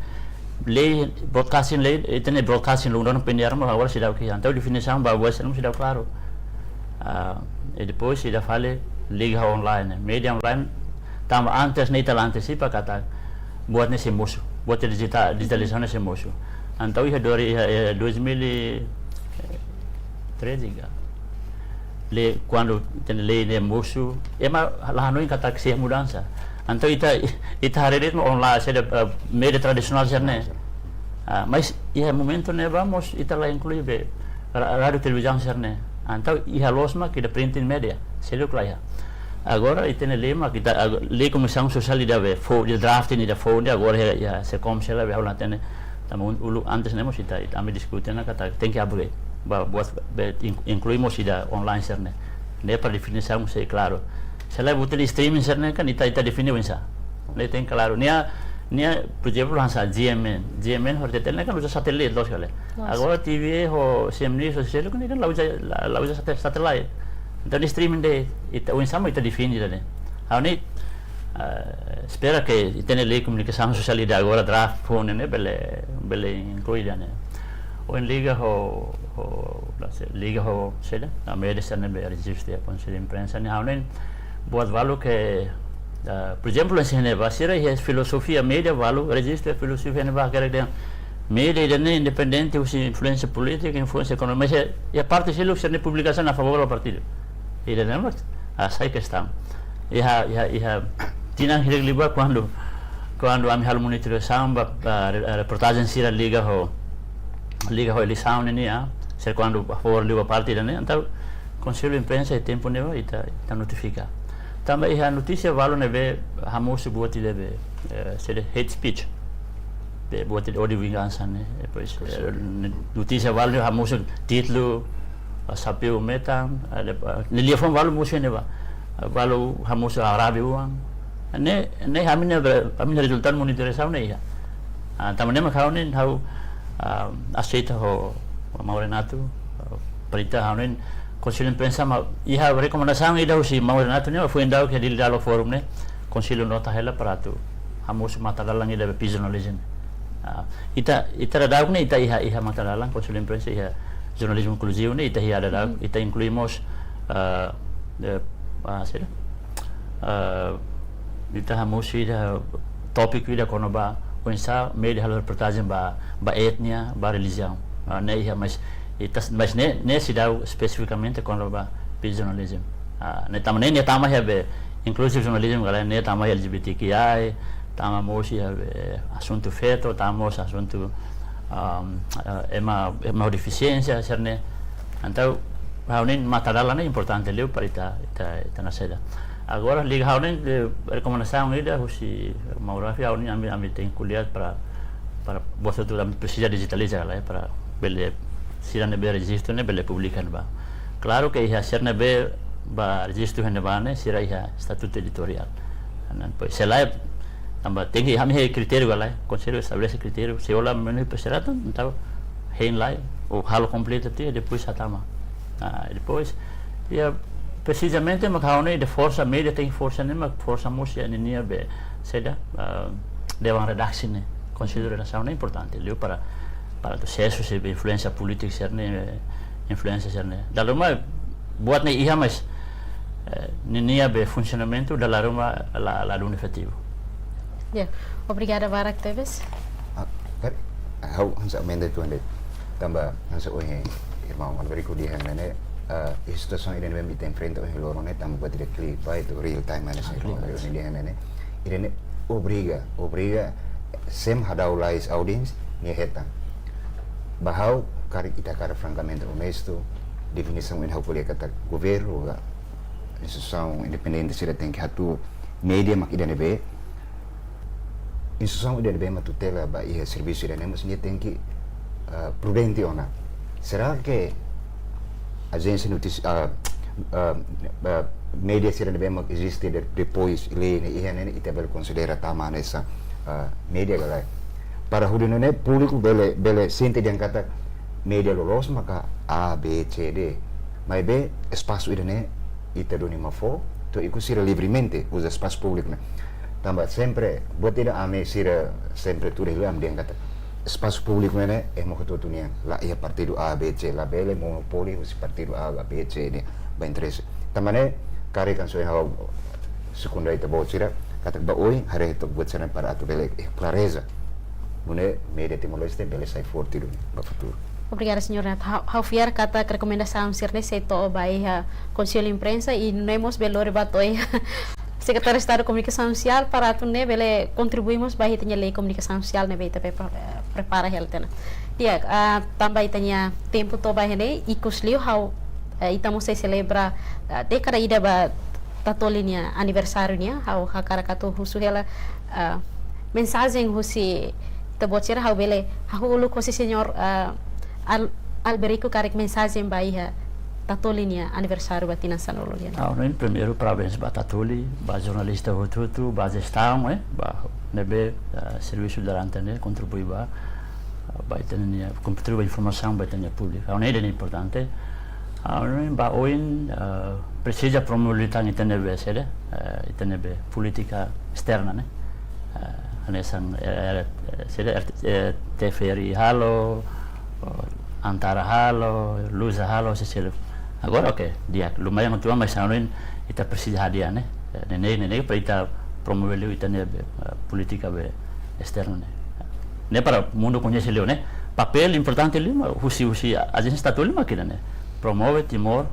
lei broadcasting lei, ita-nia broadcasting law ne'e P N R mós agora seidauk iha. Entaun definisaun ba buat sira-ne'e seidauk klaru. Ah, i depois ida fali liga ho online, média online, tanba antes ne'e ita la antesipa katak buat ne'e sei mosu, buat dijita-, dijitalizasaun ne'e sei mosu. Entaun iha dua ri-, iha, iha dois mil e treze ka. Lei, kuandu ita-nia lei ne'e mosu, ema la hanoin katak sei mudansa. Entaun ita, ita haree de'it mak online, saida, eh, média tradisionál sira-ne'e. Ah, mas iha momentu ne'ebá mós ita la inklui be ra-, rádiu, televizaun sira-ne'e. Entaun iha loos mak ita printing média, seluk la iha. Agora ita-nia lei mak ita, ago-, lei komunikasaun sosiál ida be foun, ida draft ne'e ida foun, agora iha, iha SECOM sira be ha'u la hatene. Tanba uluk antes ne'e mós ita, ita ami diskute ona katak tenke upgrade. Ba, buat be in-, inklui mós ida online sira-ne'e. Ne'e para definisaun sei klaru. Se lae buat streaming sira-ne'e kan ita, ita define oinsá. Ne'e tenke klaru. Nia, nia, por ezemplu, hanesan G M N. G M N, hori T T L ne'e kan uza satelit, loos ka lae. Loos. Agora T V ho C M News ho seluk ne'e kan la uza, la, la uza sate-, satelit. Entaun, streaming de'it, ita, oinsá mak ita define ida-ne'e. Ha'u hanoin, ah, espera ke ita-nia lei komunikasaun sosiál ida agora draft foun ne'e bele, bele inklui ida-ne'e. Ohin liga ho, ho, liga ho, saida, ah, média sira-ne'e be rejistu iha Konsellu Imprensa ne'e, ha'u hanoin buat balu ke, ah, por ezemplu, hanesan ne'ebá sira iha filozofia média balu, rejistu iha filozofia ne'ebá, hakerek dehan média ida-ne'e independente husi influénsia polítika, influénsia ekonómika, mas iha, iha parte seluk sira-nia publikasaun a favór ba partidu. Ida-ne'e mak, ah, sai kestaun. Iha, iha, iha tinan hirak liubá kuandu, kuandu ami halo monitorizasaun ba, ba re-, reportajen sira liga ho, liga ho eleisaun ne'e, ah, sira kuandu a favór liu ba partidu ne'e, entaun Konsellu Imprensa iha tempu ne'ebá ita, ita notifika. Tanba iha notísia balu ne'ebé hamosu buat ida be, eh, saida, hate speech. Be buat ida ódiu vingansa ne'e, depois, eh, notísia balu ne'e hamosu títulu, ah, sapeu metan, ah, de-, ah, nia liafuan balu mosu ne'ebá. Ah, balu hamosu Arábia oan. Ne'e, ne'e ami-nia ber-, ami-nia rezultadu monitorizasaun ne'e iha. Ah, tanba ne'e mak ha'u hanoin ha'u, ah, aseita ho, ho maun Renato, ah, Prita ha'u hanoin Konsellu Imprensa mak iha rekomendasaun ida husi maun Renato ne'e, foin daudauk iha Dili Dialogue Forum ne'e, Konsellu nota hela para atu hamosu matadalan ida be peace journalism. Ah, ita, ita daudauk ne'e, ita iha, iha matadalan Konsellu Imprensa iha jornalizmu inkluzivu ne'e, ita iha daudauk, ita inklui mós, ah, eh, ah, saida? Ah, ita hamosu ida tópiku ida kona-ba oinsá média halo reportajen ba, ba etnia, ba relijiaun. Ah, ne'e iha, mas ita, mas ne'e, ne'e seidauk espesifikamente kona-ba peace journalism. Ah, ne'e tama, ne'e, ne'e tama iha be inclusive journalism, ka lae, ne'e tama iha L G B T Q I, tama mós iha be asuntu feto, tama mós asuntu, um, eh, ema, ema ho defisiénsia, sira-ne'e. Entaun, ha'u hanoin matadalan ne'e importante liu para ita, ita, ita nasida. Agora, liga ha'u hanoin, eh, rekomendasaun ida husi maun Rafi, ha'u hanoin ami, ami tenke ko'alia para, para buat hotu, ami presiza dijitaliza, ka lae, para bele, sira ne'ebé rejistu ne'e bele publika ne'ebá. Klaru ke iha sira ne'ebé ba rejistu iha ne'ebá ne'e, sira iha estatutu editoriál. Ne'e, pois, se lae, tanba tenke, ami iha kritériu, ka lae, Konsellu estabelese kritériu, se hola menuhi persyaratan, entaun hein lai, ou halo kompleta tiha, depois hatama. Ah, depois, iha, presizamente, mak ha'u hanoin ida forsa, média tenke forsa ne'e, mak forsa mós iha ninia be, saida, ah, dewan redaksi ne'e, konsellu redasaun ne'e importante liu para, para atu sesu se be influénsia polítika sira-ne'e, influénsia sira-ne'e. Dala ruma buat ne'e iha, mas, eh, ninia be funsionamentu dala ruma la, ladún efetivu. Ya, obrigada barak tebes. Ah, per-, ha'u hanesan emenda uitoan de'it. Tanba hanesan ohin irmaun Alberico dehan ne'e, ah, iha situasaun ida ne'ebé ita enfrenta ohin loron ne'e, tanba buat ida klip, ba ita real time hanesan, ah, klip, irmaun Alberico dehan ne'e. Ida-ne'e obriga, obriga, sem hadau lais audiens, nia hetan. Ba ha'u, karik ita hakarak frankamente onestu, definisaun ne'ebé ha'u ko'alia katak governu, ka instituisaun independente sira tenke hatuur, média mak ida ne'ebé, instituisaun ida ne'ebé mak tutela ba iha servisu ida-ne'e mós nia tenke, ah, prudente ona. Será ke ajénsia notísia, ah, ah, ah, média sira ne'ebé mak eziste de-, depois lei ne'e iha ne'e, ita bele konsidera tama hanesan, ah, média ka lae? Para hodi nune'e públiku bele, bele sente dehan katak média loloos maka A, B, C, D. Maibé espasu ida-ne'e ita duni mak fó, to'o ikus sira livremente uza espasu públiku ne'e. Tanba sempre, buat ida ami sira sempre tuur hela ami dehan katak espasu públiku ne'e, ne'e ema hotu-hotu nian. La iha partidu A, B, C, labele monopóliu husi partidu A, B, C ne'e ba interese. Tanba ne'e, karik hanesan ohin ha'u sekunda ita-boot sira, katak ba oin, haree took buat sira-ne'e para atu bele, eh, klareza. Nune'e média Timor-Leste bele sai forte duni ba futuru. Obrigada, señór Renato. Ha'u, ha'u fiar katak rekomendasaun sira-ne'e sei to'o ba iha Konsellu Imprensa i nune'e mós bele lori ba to'o iha Sekretáriu Estadu Komunikasaun Sosiál para atu nune'e bele kontribui mós ba iha ita-nia lei komunikasaun sosiál ne'ebé ita prepa-, eh, prepara hela tiha ona. Di'ak, ah, tanba ita-nia tempu to'o ba iha ne'e, ikus liu ha'u, eh, ita mós sei selebra, ah, dékada ida ba Tatoli nia aniversáriu nian, ha'u hakarak atu husu hela, ah, mensajen husi ita-boot sira, ha'u bele hahú uluk husi señór, ah, Al-, Alberico karik mensajen ba iha Tatoli nia aniversáriu ba tinan sanulu nian. Ha'u hanoin primeiru parabéns ba Tatoli, ba jornalista hotu-hotu, ba jestaun, eh, ba ne'ebé, ah, servisu durante ne'e kontribui ba, ah, ba ita-nia, kontribui ba informasaun ba ita-nia públiku. Ha'u hanoin ida-ne'e importante. Ha'u hanoin ba oin, ah, presiza promove tan ita-nia be saida, eh, ita-nia be polítika esterna ne'e. Eh, hanesan, eh, eh, saida, eh, T V R I halo, oh, Antara halo, Lusa halo, sira seluk. Agora, oke, di'ak, lumayan uitoan, mas ha'u hanoin ita presiza hadi'a ne'e. Eh, ne'e, ne'e, ne'e, para ita promove liu ita-nia be, eh, polítika be esterna ne'e. Ne'e para mundu koñese liu ne'e. Papél importante liu mak husi, husi ajénsia Tatoli mak ida-ne'e. Promove Timor,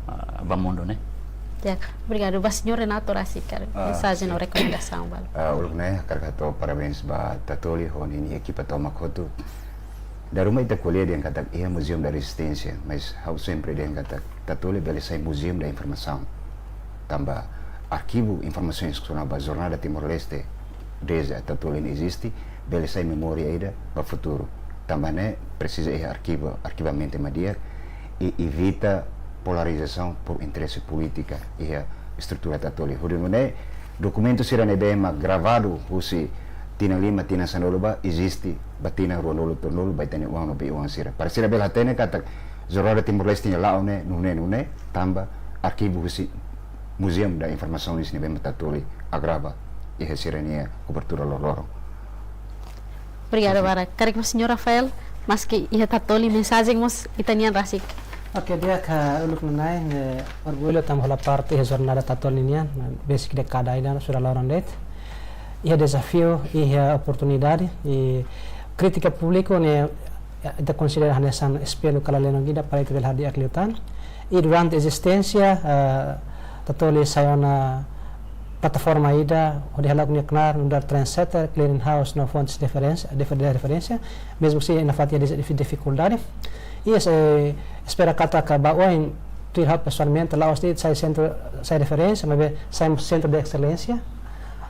ah, ba mundu ne'e. Ya, obrigadu. Ba señór Renato rasik karik, ah, mensajen ou rekomendasaun balu. Ah, uluk ne'e hakarak hato'o parabéns ba Tatoli ho ninia ekipa tomak hotu. Dala ruma ita ko'alia dehan katak iha Museum da Resistência, mas ha'u sempre dehan katak Tatoli bele sai Museum da Informasaun. Tanba arkivu informasoens kona-ba jornada Timor-Leste, desde Tatoli ne'e eziste, bele sai memória ida ba futuru. Tanba ne'e presiza iha arkivu, arkivamentu mak di'ak, i evita polarizasaun por interese polítika iha estrutura Tatoli. Hodi nune'e dokumentu sira ne'ebé mak gravadu husi tinan lima, tinan sanulu ba, eziste ba tinan ruanulu, tolunulu, ba ita-nia oan no bei-oan sira. Para sira bele hatene katak Jornada Timor-Leste nia la'o ne'e nune'e nune'e, tanba arkivu husi Museu da Informasaun ne'ebé mak Tatoli agrava iha sira-nia kobertura loroloron. Obrigada barak. Karik mós señór Rafael, maski iha Tatoli, mensajen mós ita-nian rasik. Oke, di'ak, uluk nanain, eh, orgullu tanba hola parte iha jornada Tatoli nian, besik dékada ida sudah loron de'it. Iha dezafiu, iha oportunidade, i krítika públiku ne'e ita konsidera hanesan espellu ka lalehan ida para ita bele hadi'a liután. I durante ezisténsia, eh, Tatoli sai ona plataforma ida hodi hala'o nia knaar nu'udar trendsetter, clearing house no fontes de referénsia, de, de referénsia, mezmu se iha nafatin dif-, difikuldade. I es-, eh, espera katak ba oin, tuir ha'u pesoalmente, la'ós de'it sai sentru, sai referénsia, maibé sai mós sentru de exelénsia,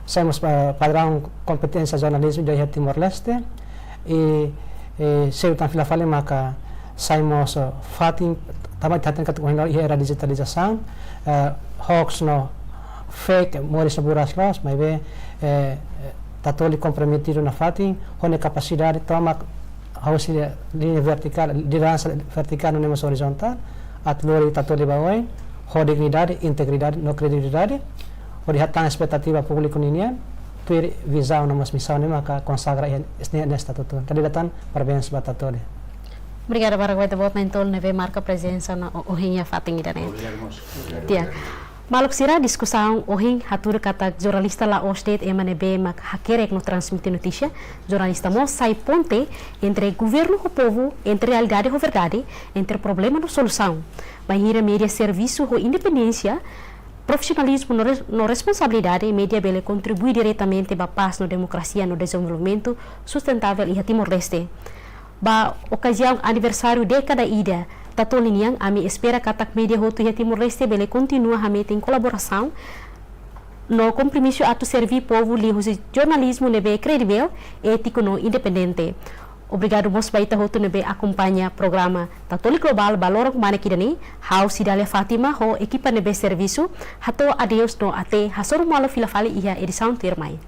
sai mós, eh, padraun kompeténsia jornalizmu iha Timor-Leste, i, i seidauk tan fila fali maka sai mós, eh, fatin, tanba ita hatene katak ohin loron iha era dijitalizasaun, eh, hoax no fake moris no buras loos, maibé, eh, Tatoli komprometidu nafatin, ho nia kapasidade tomak, ha'u sei liña vertikál, lideransa vertikál no ne'e mós orizontál, atu lori Tatoli ba oin, ho dignidade, integridade no kredibilidade, hodi hatán espetativa públiku ninian, tuir vizaun no mós misaun ne'ebé maka konsagra iha, iha nia estatutu. Kandidatan, parabéns ba Tatoli. Obrigada barak ba ita-boot na'in-tolu ne'ebé marka prezensa ona o-, ohin iha fatin ida-ne'e. Obrigadu mós. Di'ak. Maluk sira, diskusaun ohin hatudu katak jornalista la'ós de'it ema ne'ebé mak hakerek no transmite notísia. Jornalista mós sai ponte entre governu ho povu, entre realidade ho verdade, entre problema no solusaun. Bainhira média servisu ho independénsia, profisionalizmu no res-, no responsabilidade, média bele kontribui diretamente ba pás no demokrasia no dezenvolvimentu sustentável iha Timor-Leste. Ba okaziaun aniversáriu dékada ida Tatoli nian, ami espera katak média hotu iha Timor-Leste bele kontinua hametin kolaborasaun no kompromisu atu serví povu liuhusi jornalizmu ne'ebé kredivel, étiku no independente. Obrigadu mós ba ita hotu ne'ebé akompaña programa Tatoli Globál ba loron kmanek ida-ne'e. Ha'u Cidália Fátima ho ekipa ne'ebé servisu hato'o adeus no até hasoru malu fila fali iha edisaun tuirmai.